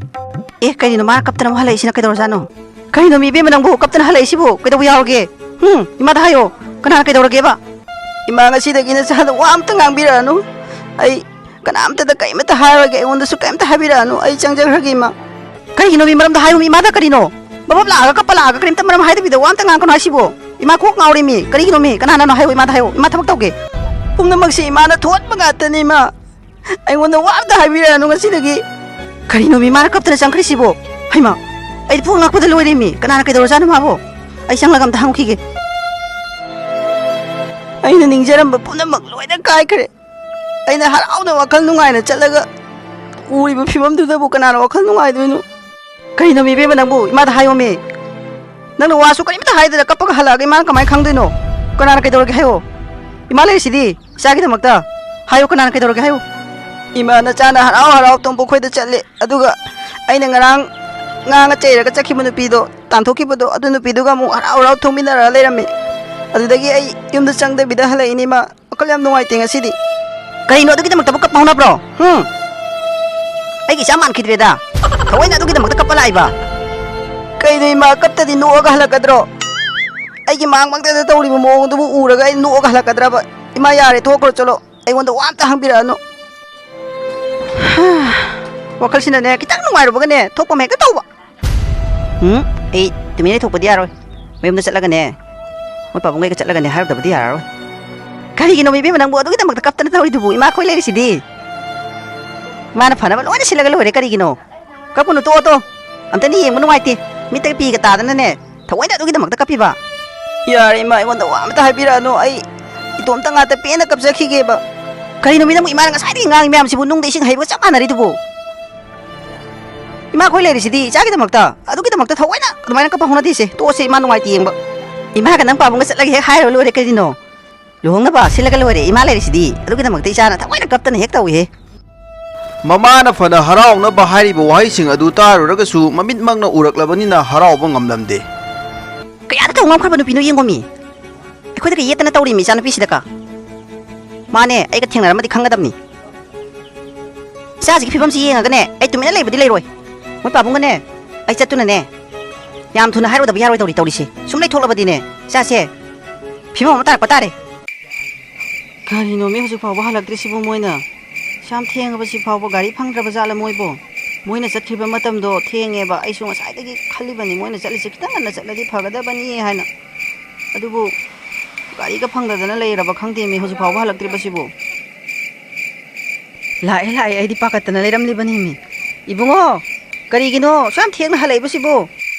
ꯑꯦ, ꯀꯔꯤꯅꯣ ꯃꯥꯅ ꯀꯞꯇꯅ ꯑꯃꯨꯛ ꯍꯜꯂꯛꯏꯁꯤꯅ ꯀꯩꯗꯧꯔꯖꯥꯠꯅꯣ? ꯀꯔꯤꯅꯣ ꯃꯤ ꯏꯕꯦꯝꯃ ꯅꯪꯕꯨ ꯀꯞꯇꯅ ꯍꯜꯂꯛꯏꯁꯤꯕꯨ? ꯀꯩꯗꯧꯕ ꯌꯥꯎꯔꯒꯦ? ꯍꯨꯝ, ꯏꯃꯥꯗ ꯍꯥꯏꯌꯣ꯫ ꯀꯅꯥꯅ ꯀꯩꯗꯧꯔꯒꯦꯕ? ꯏꯃꯥ, ꯉꯁꯤꯗꯒꯤ ꯅꯆꯥꯗ ꯋꯥ ꯑꯝꯇ ꯉꯥꯡꯕꯤꯔꯛꯑꯅꯨ꯫ ꯑꯩ ꯀꯅꯥꯝꯇꯗ ꯀꯔꯤꯃꯇ ꯍꯥꯏꯔꯣꯏꯒꯦ, ꯑꯩꯉꯣꯟꯗꯁꯨ ꯀꯔꯤꯝꯇ ꯍꯥꯏꯕꯤꯔꯛꯑꯅꯨ, ꯑꯩ ꯆꯪꯖꯈ꯭ꯔꯒꯦ, ꯏꯃꯥ꯫ ꯀꯔꯤꯒꯤꯅꯣ ꯃꯤ ꯃꯔꯝꯗ ꯍꯥꯏꯌꯨ, ꯃꯤ ꯏꯃꯥꯗ ꯀꯔꯤꯅꯣ? ꯃꯕꯞ ꯂꯥꯛꯑꯒ ꯀꯞꯄ ꯂꯥꯛꯑꯒ ꯀꯔꯤꯝꯇ ꯃꯔꯝ ꯍꯥꯏꯗꯕꯤꯗ ꯋꯥ ꯑꯝꯇ ꯉꯥꯡꯒꯅꯨ ꯍꯥꯏꯁꯤꯕꯣ? ꯏꯃꯥ ꯀꯣꯛ ꯉꯥꯎꯔꯦ ꯃꯤ, ꯀꯔꯤꯒꯤꯅꯣ ꯃꯤ? ꯀꯅꯥꯅꯅꯣ ꯍꯥꯏꯌꯨ, ꯏꯃꯥꯗ ꯍꯥꯏꯌꯨ, ꯏꯃꯥ ꯊꯕꯛ ꯇꯧꯒꯦ꯫ ꯄꯨꯝꯅꯃꯛꯁꯤ ꯏꯃꯥꯅ ꯊꯣꯛꯍꯟꯕ ꯉꯥꯛꯇꯅꯤ, ꯏꯃꯥ꯫ ꯑꯩꯉꯣꯟꯗ ꯋꯥ ꯑꯝꯇ ꯍꯥꯏꯕꯤꯔꯛꯑꯅꯨ ꯉꯁꯤꯗꯒꯤ꯫ ꯀꯔꯤꯅꯣ ꯃꯤ ꯃꯥꯅ ꯀꯞꯇꯅ ꯆꯪꯈ꯭ꯔꯤꯁꯤꯕꯣ? ꯍꯩꯃꯥ, ꯑꯩꯗꯤ ꯄꯨꯛ ꯉꯛꯄꯗ ꯂꯣꯏꯔꯦ ꯃꯤ꯫ ꯀꯅꯥꯅ ꯀꯩꯗꯧꯔꯖꯥꯠꯅꯣ ꯃꯥꯕꯣ? ꯑꯩ ꯆꯪꯂꯒ ꯑꯝꯇ ꯍꯪꯉꯨꯈꯤꯒꯦ꯫ ꯑꯩꯅ ꯅꯤꯡꯖꯔꯝꯕ ꯄꯨꯝꯅꯃꯛ ꯂꯣꯏꯅ ꯀꯥꯏꯈ꯭ꯔꯦ꯫ ꯑꯩꯅ ꯍꯔꯥꯎꯅ ꯋꯥꯈꯜ ꯅꯨꯡꯉꯥꯏꯅ ꯆꯠꯂꯒ ꯎꯔꯤꯕ ꯐꯤꯕꯝꯗꯨꯗꯕꯨ ꯀꯅꯥꯅ ꯋꯥꯈꯜ ꯅꯨꯡꯉꯥꯏꯗꯣꯏꯅꯣ? ꯀꯔꯤꯅꯣ ꯃꯤ ꯏꯕꯦꯝꯃ ꯅꯪꯕꯨ? ꯏꯃꯥꯗ ꯍꯥꯏꯌꯣꯃꯤ꯫ ꯅꯪꯅ ꯋꯥꯁꯨ ꯀꯔꯤꯝꯇ ꯍꯥꯏꯗꯅ ꯀꯞꯄꯒ ꯍꯜꯂꯛꯑꯒ ꯏꯃꯥꯅ ꯀꯃꯥꯏꯅ ꯈꯪꯗꯣꯏꯅꯣ? ꯀꯅꯥꯅ ꯀꯩꯗꯧꯔꯒꯦ ꯍꯥꯏꯌꯣ? ꯏꯃꯥ ꯂꯩꯔꯤꯁꯤꯗꯤ ꯏꯆꯥꯒꯤꯗꯃꯛꯇ꯫ ꯍꯥꯏꯌꯣ, ꯀꯅꯥꯅ ꯀꯩꯗꯧꯔꯒꯦ ꯍꯥꯏꯌꯣ? ꯏꯃꯥ, ꯅꯆꯥꯅ ꯍꯔꯥꯎ ꯍꯔꯥꯎ ꯇꯣꯝꯄꯣꯛ ꯈꯣꯏꯗ ꯆꯠꯂꯦ, ꯑꯗꯨꯒ ꯑꯩꯅ ꯉꯔꯥꯡ ꯉꯥꯡꯉ ꯆꯩꯔꯒ ꯆꯠꯈꯤꯕ ꯅꯨꯄꯤꯗꯣ, ꯇꯥꯟꯊꯣꯛꯈꯤꯕꯗꯣ, ꯑꯗꯨ ꯅꯨꯄꯤꯗꯨꯒ ꯑꯃꯨꯛ ꯍꯔꯥꯎ ꯍꯔꯥꯎ ꯊꯣꯡꯃꯤꯟꯅꯔꯒ ꯂꯩꯔꯝꯃꯦ꯫ ꯑꯗꯨꯗꯒꯤ ꯑꯩ ꯌꯨꯝꯗ ꯆꯪꯗꯕꯤꯗ ꯍꯜꯂꯛꯏꯅꯦ, ꯏꯃꯥ꯫ ꯋꯥꯈꯜ ꯌꯥꯝ ꯅꯨꯡꯉꯥꯏꯇꯦ ꯉꯁꯤꯗꯤ꯫ ꯀꯔꯤꯅꯣ ꯑꯗꯨꯒꯤꯗꯃꯛꯇꯕꯨ ꯀꯞꯄ ꯍꯧꯅꯕ꯭ꯔꯣ? ꯍꯨꯝ? ꯑꯩꯒꯤ ꯏꯆꯥ ꯃꯥꯟꯈꯤꯗ꯭ꯔꯦꯗ꯫ ꯊꯑꯣꯏꯅ ꯑꯗꯨꯒꯤꯗꯃꯛꯇ ꯀꯞꯄ ꯂꯥꯛꯏꯕ? ꯀꯩꯅꯣ ꯏꯃꯥ, ꯀꯞꯇꯗꯤ ꯅꯣꯛꯑꯒ ꯍꯜꯂꯛꯀꯗ꯭ꯔꯣ? ꯑꯩꯒꯤ ꯃꯥꯡ ꯃꯥꯡꯇꯗ ꯇꯧꯔꯤꯕ ꯃꯑꯣꯡꯗꯨꯕꯨ ꯎꯔꯒ ꯑꯩ ꯅꯣꯛꯑꯒ ꯍꯜꯂꯛꯀꯗ꯭ꯔꯕ? ꯏꯃꯥ, ꯌꯥꯔꯦ, ꯊꯣꯛꯈ꯭ꯔꯣ, ꯆꯠꯂꯣ꯫ ꯑꯩꯉꯣꯟꯗ ꯋꯥ ꯑꯝꯇ ꯍꯪꯕꯤꯔꯛꯑꯅꯨ꯫ ꯋꯥꯈꯜꯁꯤꯅꯅꯦ, ꯈꯤꯇꯪ ꯅꯨꯡꯉꯥꯏꯔꯨꯕꯒꯅꯦ, ꯊꯣꯛꯄ ꯑꯃ ꯍꯦꯛꯇ ꯇꯧꯕ꯫ ꯎꯝ, ꯑꯩ ꯇꯨꯃꯤꯟ ꯂꯩꯊꯣꯛꯄꯗꯤ ꯌꯥꯔꯣꯏ꯫ ꯃꯌꯨꯝꯗ ꯆꯠꯂꯒꯅꯦ, ꯃꯣꯏ ꯄꯥꯕꯨꯡꯈꯩꯒ ꯆꯠꯂꯒꯅꯦ ꯍꯥꯏꯔꯨꯗꯕꯗꯤ ꯌꯥꯔꯔꯣꯏ꯫ ꯀꯔꯤꯒꯤꯅꯣ ꯏꯕꯦꯝꯃ ꯅꯪꯕꯨ ꯑꯗꯨꯒꯤꯗꯃꯛꯇ ꯀꯞꯇꯅ ꯇꯧꯔꯤꯗꯨꯕꯨ? ꯏꯃꯥ ꯑꯩꯈꯣꯏ ꯂꯩꯔꯤꯁꯤꯗꯤ꯫ ꯃꯥꯅ ꯐꯅꯕ ꯂꯣꯏꯅ ꯁꯤꯜꯂꯒ ꯂꯣꯏꯔꯦ꯫ ꯀꯔꯤꯒꯤꯅꯣ? ꯀꯞꯄꯨꯅꯨ, ꯇꯣꯛꯑꯣ, ꯇꯣꯛꯑꯣ꯫ ꯑꯝꯇꯗꯤ ꯌꯦꯡꯕ ꯅꯨꯡꯉꯥꯏꯇꯦ꯫ ꯃꯤꯠꯇꯒꯤ ꯄꯤꯒ ꯇꯥꯗꯅꯅꯦ, ꯊꯑꯣꯏꯅ ꯑꯗꯨꯒꯤꯗꯃꯛꯇ ꯀꯞꯄꯤꯕ? ꯌꯥꯔꯦ ꯏꯃꯥ, ꯑꯩꯉꯣꯟꯗ ꯋꯥ ꯑꯝꯇ ꯍꯥꯏꯕꯤꯔꯛꯑꯅꯨ꯫ ꯑꯩ ꯏꯇꯣꯝꯇ ꯉꯥꯛꯇ ꯄꯦꯟꯅ ꯀꯞꯆꯈꯤꯒꯦꯕ꯫ ꯀꯔꯤꯅꯣ ꯃꯤ, ꯅꯪꯕꯨ ꯏꯃꯥꯅ ꯉꯁꯥꯏꯗꯒꯤ ꯉꯥꯡꯉꯤ ꯃꯌꯥꯝꯁꯤꯕꯨ ꯅꯨꯡꯗ ꯏꯁꯤꯡ ꯍꯩꯕꯒ ꯆꯞ ꯃꯥꯟꯅꯔꯤꯗꯨꯕꯨ? ꯏꯃꯥ ꯑꯩꯈꯣꯏ ꯂꯩꯔꯤꯁꯤꯗꯤ ꯏꯆꯥꯒꯤꯗꯃꯛꯇ꯫ ꯑꯗꯨꯒꯤꯗꯃꯛꯇ ꯊꯑꯣꯏꯅ ꯑꯗꯨꯃꯥꯏꯅ ꯀꯞꯄ ꯍꯧꯅꯗꯦꯁꯦ꯫ ꯇꯣꯛꯑꯁꯦ, ꯏꯃꯥ ꯅꯨꯡꯉꯥꯏꯇꯦ ꯌꯦꯡꯕ꯫ ꯏꯃꯥꯒ ꯅꯪ ꯄꯥꯕꯨꯡꯒ ꯆꯠꯂꯒ ꯍꯦꯛ ꯍꯥꯏꯔꯨꯔ ꯂꯣꯏꯔꯦ ꯀꯔꯤꯅꯣ? ꯂꯨꯍꯣꯡꯅꯕ ꯁꯤꯜꯂꯒ ꯂꯣꯏꯔꯦ, ꯏꯃꯥ ꯂꯩꯔꯤꯁꯤꯗꯤ꯫ ꯑꯗꯨꯒꯤꯗꯃꯛꯇ ꯏꯆꯥꯅ ꯊꯑꯣꯏꯅ ꯀꯞꯇꯅ ꯍꯦꯛ ꯇꯧꯏꯍꯦ꯫ ꯃꯃꯥꯅ ꯐꯅ ꯍꯔꯥꯎꯅꯕ ꯍꯥꯏꯔꯤꯕ ꯋꯥꯍꯩꯁꯤꯡ ꯑꯗꯨ ꯇꯥꯔꯨꯔꯒꯁꯨ ꯃꯃꯤꯠꯃꯛꯅ ꯎꯔꯛꯂꯕꯅꯤꯅ ꯍꯔꯥꯎꯕ ꯉꯝꯂꯝꯗꯦ꯫ ꯀꯌꯥꯗ ꯇꯧ ꯉꯝꯈ꯭ꯔꯕ ꯅꯨꯄꯤꯅꯣ ꯌꯦꯡꯉꯣꯃꯤ꯫ ꯑꯩꯈꯣꯏꯗꯒ ꯌꯦꯠꯇꯅ ꯇꯧꯔꯤꯃꯤ ꯏꯆꯥꯅꯨꯄꯤꯁꯤꯗꯀ꯫ ꯃꯥꯅꯦ, ꯑꯩꯒ ꯊꯦꯡꯅꯔꯝꯃꯗꯤ ꯈꯪꯒꯗꯕꯅꯤ꯫ ꯏꯆꯥꯁꯤꯒꯤ ꯐꯤꯕꯝꯁꯤ ꯌꯦꯡꯉꯒꯅꯦ, ꯑꯩ ꯇꯨꯃꯤꯟꯅ ꯂꯩꯕꯗꯤ ꯂꯩꯔꯣꯏ꯫ ꯃꯣꯏ ꯄꯥꯕꯨꯡꯒꯅꯦ, ꯑꯩ ꯆꯠꯇꯨꯅꯅꯦ, ꯌꯥꯝ ꯊꯨꯅ ꯍꯥꯏꯔꯨꯗꯕ ꯌꯥꯔꯣꯏꯗꯧꯔꯤ ꯇꯧꯔꯤꯁꯦ꯫ ꯁꯨꯝ ꯂꯩꯊꯣꯛꯂꯕꯗꯤꯅꯦ, ꯏꯆꯥꯁꯦ ꯐꯤꯕꯝ ꯑꯃ ꯇꯥꯔꯛꯄ ꯇꯥꯔꯦ꯫ ꯀꯔꯤꯅꯣꯃꯤ ꯍꯧꯖꯤꯛ ꯐꯥꯎꯕ ꯍꯜꯂꯛꯇ꯭ꯔꯤꯁꯤꯕꯨ ꯃꯣꯏꯅ? ꯌꯥꯝ ꯊꯦꯡꯉꯕꯁꯤ ꯐꯥꯎꯕ ꯒꯥꯔꯤ ꯐꯪꯗ꯭ꯔꯕ ꯖꯥꯠꯂ ꯃꯣꯏꯕꯨ? ꯃꯣꯏꯅ ꯆꯠꯈꯤꯕ ꯃꯇꯝꯗꯣ ꯊꯦꯡꯉꯦꯕ꯫ ꯑꯩꯁꯨ ꯉꯁꯥꯏꯗꯒꯤ ꯈꯜꯂꯤꯕꯅꯤ, ꯃꯣꯏꯅ ꯆꯠꯂꯤꯁꯦ ꯈꯤꯇꯪ ꯉꯟꯅ ꯆꯠꯂꯗꯤ ꯐꯒꯗꯕꯅꯤ ꯍꯥꯏꯅ꯫ ꯑꯗꯨꯕꯨ ꯒꯥꯔꯤꯒ ꯐꯪꯗꯗꯅ ꯂꯩꯔꯕ ꯈꯪꯗꯦꯃꯤ, ꯍꯧꯖꯤꯛ ꯐꯥꯎꯕ ꯍꯜꯂꯛꯇ꯭ꯔꯤꯕꯁꯤꯕꯨ꯫ ꯂꯥꯛꯑꯦ, ꯂꯥꯛꯑꯦ, ꯑꯩꯗꯤ ꯄꯥꯈꯠꯇꯅ ꯂꯩꯔꯝꯂꯤꯕꯅꯤꯃꯤ꯫ ꯏꯕꯨꯡꯉꯣ, ꯀꯔꯤꯒꯤꯅꯣ ꯑꯁꯨꯛ ꯌꯥꯝ ꯊꯦꯡꯅ ꯍꯜꯂꯛꯏꯕꯁꯤꯕꯨ?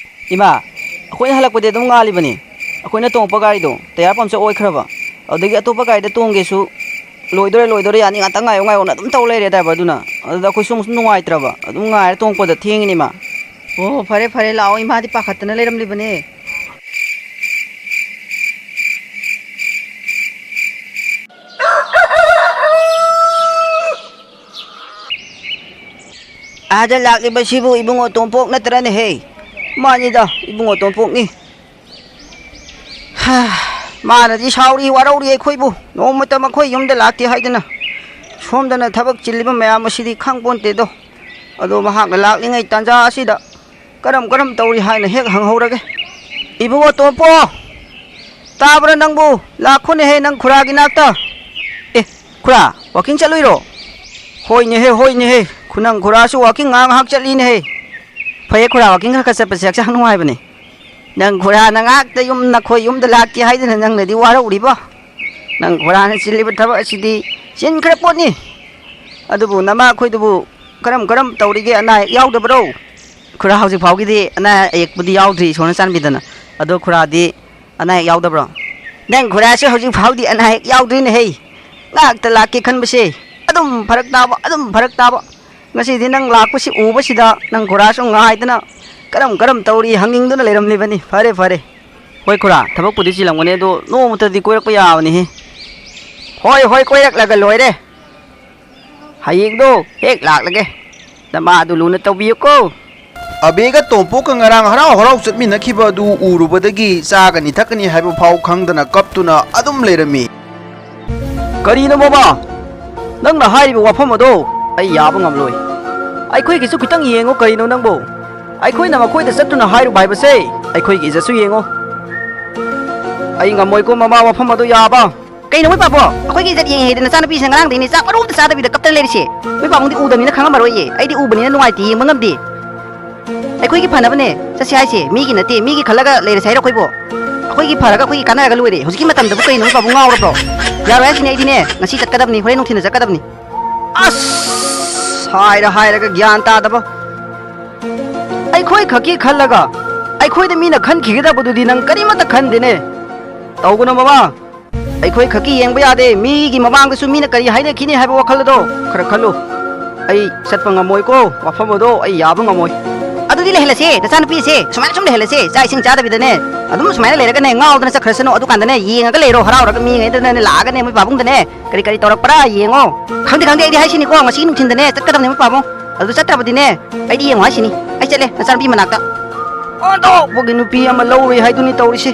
ꯏꯃꯥ, ꯑꯩꯈꯣꯏꯅ ꯍꯜꯂꯛꯄꯗꯤ ꯑꯗꯨꯝ ꯉꯥꯜꯂꯤꯕꯅꯤ꯫ ꯑꯩꯈꯣꯏꯅ ꯇꯣꯡꯉꯛꯄ ꯒꯥꯔꯤꯗꯣ ꯇꯌꯥꯔ ꯄꯝꯆꯔ ꯑꯣꯏꯈ꯭ꯔꯕ꯫ ꯑꯗꯨꯗꯒꯤ ꯑꯇꯣꯞꯄ ꯒꯥꯔꯤꯗ ꯇꯣꯡꯒꯦꯁꯨ, "ꯂꯣꯏꯗꯣꯔꯦ, ꯂꯣꯏꯗꯣꯔꯦ, ꯌꯥꯅꯤ, ꯉꯥꯛꯇꯪ ꯉꯥꯏꯌꯣ, ꯉꯥꯏꯌꯣꯅ" ꯑꯗꯨꯝ ꯇꯧ ꯂꯩꯔꯦ ꯗ꯭ꯔꯥꯏꯚꯔꯗꯨꯅ꯫ ꯑꯗꯨꯗ ꯑꯩꯈꯣꯏꯁꯨ ꯑꯃꯨꯛꯁꯨ ꯅꯨꯡꯉꯥꯏꯇ꯭ꯔꯕ, ꯑꯗꯨꯝ ꯉꯥꯏꯔ ꯇꯣꯡꯉꯛꯄꯗ ꯊꯦꯡꯉꯤꯅꯦ ꯏꯃꯥ꯫ ꯑꯣ, ꯐꯔꯦ, ꯐꯔꯦ, ꯂꯥꯛꯑꯣ, ꯏꯃꯥꯗꯤ ꯄꯥꯈꯠꯇꯅ ꯂꯩꯔꯝꯂꯤꯕꯅꯦ꯫ ꯑꯥꯗ ꯂꯥꯛꯂꯤꯕꯁꯤꯕꯨ ꯏꯕꯨꯡꯉꯣ ꯇꯣꯝꯄꯣꯛ ꯅꯠꯇ꯭ꯔꯅꯦꯍꯦ? ꯃꯥꯅꯤꯗ, ꯏꯕꯨꯡꯉꯣ ꯇꯣꯝꯄꯣꯛꯅꯤ꯫ ꯍꯥ, ꯃꯥꯅꯗꯤ ꯁꯥꯎꯔꯤ ꯋꯥꯔꯧꯔꯤ ꯑꯩꯈꯣꯏꯕꯨ, ꯅꯣꯡꯃꯇ ꯃꯈꯣꯏ ꯌꯨꯝꯗ ꯂꯥꯛꯇꯦ ꯍꯥꯏꯗꯅ꯫ ꯁꯣꯝꯗꯅ ꯊꯕꯛ ꯆꯤꯜꯂꯤꯕ ꯃꯌꯥꯝ ꯑꯁꯤꯗꯤ ꯈꯪꯄꯣꯟꯇꯦꯗꯣ꯫ ꯑꯗꯣ ꯃꯍꯥꯛꯅ ꯂꯥꯛꯂꯤꯉꯩ ꯇꯥꯟꯖꯥ ꯑꯁꯤꯗ ꯀꯔꯝ ꯀꯔꯝ ꯇꯧꯔꯤ ꯍꯥꯏꯅ ꯍꯦꯛ ꯍꯪꯍꯧꯔꯒꯦ꯫ ꯏꯕꯨꯡꯉꯣ ꯇꯣꯝꯄꯣ, ꯇꯥꯕ꯭ꯔꯥ ꯅꯪꯕꯨ? ꯂꯥꯛꯈꯣꯅꯦꯍꯦ ꯅꯪ ꯈꯨꯔꯥꯒꯤ ꯅꯥꯛꯇ꯫ ꯑꯦ, ꯈꯨꯔꯥ, ꯋꯥꯀꯤꯡ ꯆꯠꯂꯨꯏꯔꯣ? ꯍꯣꯏꯅꯦꯍꯦ, ꯍꯣꯏꯅꯦꯍꯦ, ꯈꯨꯅꯪ ꯈꯨꯔꯥꯁꯨ ꯋꯥꯀꯤꯡ ꯉꯥꯏꯍꯥꯛ ꯉꯥꯏꯍꯥꯛ ꯆꯠꯂꯤꯅꯦꯍꯦ꯫ ꯐꯩꯌꯦ ꯈꯨꯔꯥ, ꯋꯥꯀꯤꯡ ꯈꯔ ꯈꯔ ꯆꯠꯄꯁꯦ ꯍꯛꯆꯥꯡ ꯅꯨꯡꯉꯥꯏꯕꯅꯦ꯫ ꯅꯪ ꯈꯨꯔꯥꯅ ꯉꯥꯛꯇ ꯌꯨꯝ, ꯅꯈꯣꯏ ꯌꯨꯝꯗ ꯂꯥꯛꯀꯦ ꯍꯥꯏꯗꯅ ꯅꯪꯅꯗꯤ ꯋꯥꯔꯧꯔꯤꯕ? ꯅꯪ ꯈꯨꯔꯥꯅ ꯆꯤꯜꯂꯤꯕ ꯊꯕꯛ ꯑꯁꯤꯗꯤ ꯆꯤꯟꯈ꯭ꯔ ꯄꯣꯠꯅꯤ꯫ ꯑꯗꯨꯕꯨ ꯅꯃꯥ ꯑꯩꯈꯣꯏꯗꯨꯕꯨ ꯀꯔꯝ ꯀꯔꯝ ꯇꯧꯔꯤꯒꯦ? ꯑꯅꯥ ꯑꯌꯦꯛ ꯌꯥꯎꯗꯕ꯭ꯔꯣ? ꯈꯨꯔꯥ ꯍꯧꯖꯤꯛ ꯐꯥꯎꯒꯤꯗꯤ ꯑꯅꯥ ꯑꯌꯦꯛꯄꯨꯗꯤ ꯌꯥꯎꯗ꯭ꯔꯤ, ꯏꯁꯣꯔꯅ ꯆꯥꯟꯕꯤꯗꯅ꯫ ꯑꯗꯣ ꯈꯨꯔꯥꯗꯤ ꯑꯅꯥ ꯑꯌꯦꯛ ꯌꯥꯎꯗꯕ꯭ꯔꯣ? ꯅꯪ ꯈꯨꯔꯥꯁꯨ ꯍꯧꯖꯤꯛ ꯐꯥꯎꯗꯤ ꯑꯅꯥ ꯑꯌꯦꯛ ꯌꯥꯎꯗ꯭ꯔꯤꯅꯦ ꯍꯩ꯫ ꯉꯥꯛꯇ ꯂꯥꯛꯀꯦ ꯈꯟꯕꯁꯦ ꯑꯗꯨꯝ ꯐꯔꯛ ꯇꯥꯕ, ꯑꯗꯨꯝ ꯐꯔꯛ ꯇꯥꯕ꯫ ꯉꯁꯤꯗꯤ ꯅꯪ ꯂꯥꯛꯄꯁꯤ ꯎꯕꯁꯤꯗ ꯅꯪ ꯈꯨꯔꯥꯁꯨ ꯉꯥꯏꯗꯅ ꯀꯔꯝ ꯀꯔꯝ ꯇꯧꯔꯤ ꯍꯪꯅꯤꯡꯗꯨꯅ ꯂꯩꯔꯝꯂꯤꯕꯅꯤ꯫ ꯐꯔꯦ, ꯐꯔꯦ꯫ ꯍꯣꯏ ꯈꯨꯔꯥ, ꯊꯕꯛꯄꯨꯗꯤ ꯆꯤꯜꯂꯝꯒꯅꯤ, ꯑꯗꯣ ꯅꯣꯡꯃꯇꯗꯤ ꯀꯣꯏꯔꯛꯄ ꯌꯥꯕꯅꯤꯍꯦ꯫ ꯍꯣꯏ, ꯍꯣꯏ, ꯀꯣꯏꯔꯛꯂꯒ ꯂꯣꯏꯔꯦ꯫ ꯍꯌꯦꯡꯗꯣ ꯍꯦꯛ ꯂꯥꯛꯂꯒꯦ꯫ ꯅꯃꯥꯗꯨ ꯂꯨꯅ ꯇꯧꯕꯤꯌꯨꯀꯣ꯫ ꯑꯕꯦꯒ ꯇꯣꯝꯄꯣꯛꯀ ꯉꯔꯥꯡ ꯍꯔꯥꯎ ꯍꯔꯥꯎ ꯆꯠꯃꯤꯟꯅꯈꯤꯕ ꯑꯗꯨ ꯎꯔꯨꯕꯗꯒꯤ ꯆꯥꯒꯅꯤ ꯊꯛꯀꯅꯤ ꯍꯥꯏꯕ ꯐꯥꯎ ꯈꯪꯗꯅ ꯀꯞꯇꯨꯅ ꯑꯗꯨꯝ ꯂꯩꯔꯝꯃꯤ꯫ ꯀꯔꯤꯅꯣ ꯃꯃꯥ? ꯅꯪꯅ ꯍꯥꯏꯔꯤꯕ ꯋꯥꯐꯝ ꯑꯗꯣ ꯑꯩ ꯌꯥꯕ ꯉꯝꯂꯣꯏ꯫ ꯑꯩꯈꯣꯏꯒꯤꯁꯨ ꯈꯤꯇꯪ ꯌꯦꯡꯉꯨ ꯀꯔꯤꯅꯣ ꯅꯪꯕꯨ? ꯑꯩꯈꯣꯏꯅ ꯃꯈꯣꯏꯗ ꯆꯠꯇꯨꯅ ꯍꯥꯏꯔꯨꯕ ꯍꯥꯏꯕꯁꯦ ꯑꯩꯈꯣꯏꯒꯤ ꯏꯖꯠꯁꯨ ꯌꯦꯡꯉꯨ꯫ ꯑꯩ ꯉꯝꯃꯣꯏꯀꯣ ꯃꯃꯥ, ꯋꯥꯐꯝ ꯑꯗꯨ ꯌꯥꯕ꯫ ꯀꯩꯅꯣ ꯃꯣꯏ ꯄꯥꯕꯣ? ꯑꯩꯈꯣꯏꯒꯤ ꯏꯖꯠ ꯌꯦꯡꯉꯦ ꯍꯥꯏꯗꯅ ꯅꯆꯥꯅꯨꯄꯤꯁꯤꯅ ꯉꯔꯥꯡꯗꯩꯅꯦ ꯆꯥꯛ ꯃꯔꯨ ꯑꯝꯇ ꯆꯥꯗꯕꯤꯗ ꯀꯞꯇꯅ ꯂꯩꯔꯤꯁꯦ꯫ ꯃꯣꯏ ꯄꯥꯕꯨꯡꯗꯤ ꯎꯗꯕꯅꯤꯅ ꯈꯪꯉꯝꯃꯔꯣꯏꯌꯦ꯫ ꯑꯩꯗꯤ ꯎꯕꯅꯤꯅ ꯅꯨꯡꯉꯥꯏꯇꯦ, ꯌꯦꯡꯕ ꯉꯝꯗꯦ꯫ ꯑꯩꯈꯣꯏꯒꯤ ꯐꯅꯕꯅꯦ ꯆꯠꯁꯦ ꯍꯥꯏꯁꯦ, ꯃꯤꯒꯤ ꯅꯠꯇꯦ꯫ ꯃꯤꯒꯤ ꯈꯜꯂꯒ ꯂꯩꯔꯁꯦ ꯍꯥꯏꯔꯣ ꯑꯩꯈꯣꯏꯕꯣ? ꯑꯩꯈꯣꯏꯒꯤ ꯐꯔꯒ ꯑꯩꯈꯣꯏꯒꯤ ꯀꯥꯟꯅꯔꯒ ꯂꯣꯏꯔꯦ꯫ ꯍꯧꯖꯤꯛꯀꯤ ꯃꯇꯝꯗꯕꯨ ꯀꯩꯅꯣ ꯃꯣꯏ ꯄꯥꯕꯨꯡ ꯉꯥꯎꯔꯕ꯭ꯔꯣ? ꯌꯥꯔꯣꯏ ꯍꯥꯏꯁꯤꯅꯦ ꯑꯩꯗꯤꯅꯦ꯫ ꯉꯁꯤ ꯆꯠꯀꯗꯕꯅꯤ, ꯍꯣꯔꯦꯟ ꯅꯨꯡꯊꯤꯜꯗ ꯆꯠꯀꯗꯕꯅꯤ꯫ ꯑꯁ! ꯍꯥꯏꯔ ꯍꯥꯏꯔꯒ ꯒ꯭ꯌꯥꯟ ꯇꯥꯗꯕ꯫ ꯑꯩꯈꯣꯏ ꯈꯛꯀꯤ ꯈꯜꯂꯒ ꯑꯩꯈꯣꯏꯗ ꯃꯤꯅ ꯈꯟꯈꯤꯒꯗꯕꯗꯨꯗꯤ ꯅꯪ ꯀꯔꯤꯃꯠꯇ ꯈꯟꯗꯦꯅꯦ꯫ ꯇꯧꯒꯅꯨ ꯃꯃꯥ, ꯑꯩꯈꯣꯏ ꯈꯛꯀꯤ ꯌꯦꯡꯕ ꯌꯥꯗꯦ꯫ ꯃꯤꯒꯤ ꯃꯃꯥꯡꯗꯁꯨ ꯃꯤꯅ ꯀꯔꯤ ꯍꯥꯏꯅꯈꯤꯅꯤ ꯍꯥꯏꯕ ꯋꯥꯈꯜ ꯑꯗꯣ ꯈꯔ ꯈꯜꯂꯨ꯫ ꯑꯩ ꯆꯠꯄ ꯉꯝꯃꯣꯏꯀꯣ, ꯋꯥꯐꯝ ꯑꯗꯣ ꯑꯩ ꯌꯥꯕ ꯉꯝꯃꯣꯏ꯫ ꯑꯗꯨꯗꯤ ꯂꯩꯍꯜꯂꯁꯦ, ꯅꯆꯥꯅꯨꯄꯤꯁꯦ ꯁꯨꯃꯥꯏꯅ ꯁꯨꯝ ꯂꯩꯍꯜꯂꯁꯦ꯫ ꯆꯥꯛ ꯏꯁꯤꯡ ꯆꯥꯗꯕꯤꯗꯅꯦ ꯑꯗꯨꯝ ꯁꯨꯃꯥꯏꯅ ꯂꯩꯔꯒꯅꯦ ꯉꯥꯎꯗꯅ ꯆꯠꯈ꯭ꯔꯁꯅꯨ꯫ ꯑꯗꯨꯀꯥꯟꯗꯅꯦ ꯌꯦꯡꯉꯒ ꯂꯩꯔꯣ, ꯍꯔꯥꯎꯔꯒ ꯃꯤꯉꯩꯗꯅꯅꯦ ꯂꯥꯛꯑꯒꯅꯦ ꯃꯣꯏ ꯄꯥꯕꯨꯡꯗꯅꯦ ꯀꯔꯤ ꯀꯔꯤ ꯇꯧꯔꯛꯄ꯭ꯔꯥ ꯌꯦꯡꯉꯣ꯫ ꯈꯪꯗꯦ, ꯈꯪꯗꯦ, ꯑꯩꯗꯤ ꯍꯥꯏꯁꯤꯅꯤꯀꯣ, ꯉꯁꯤ ꯅꯨꯡꯊꯤꯟꯗꯅꯦ ꯆꯠꯀꯗꯕꯅꯦ ꯃꯣꯏ ꯄꯥꯕꯨꯡ꯫ ꯑꯗꯨ ꯆꯠꯇ꯭ꯔꯕꯗꯤꯅꯦ ꯑꯩꯗꯤ ꯌꯦꯡꯉꯣ ꯍꯥꯏꯁꯤꯅꯤ꯫ ꯑꯩ ꯆꯠꯂꯦ ꯅꯆꯥꯅꯨꯄꯤ ꯃꯅꯥꯛꯇ꯫ ꯑꯣꯟꯊꯣꯛꯄꯒꯤ ꯅꯨꯄꯤ ꯑꯃ ꯂꯧꯔꯨꯏ ꯍꯥꯏꯗꯨꯅꯤ ꯇꯧꯔꯤꯁꯦ꯫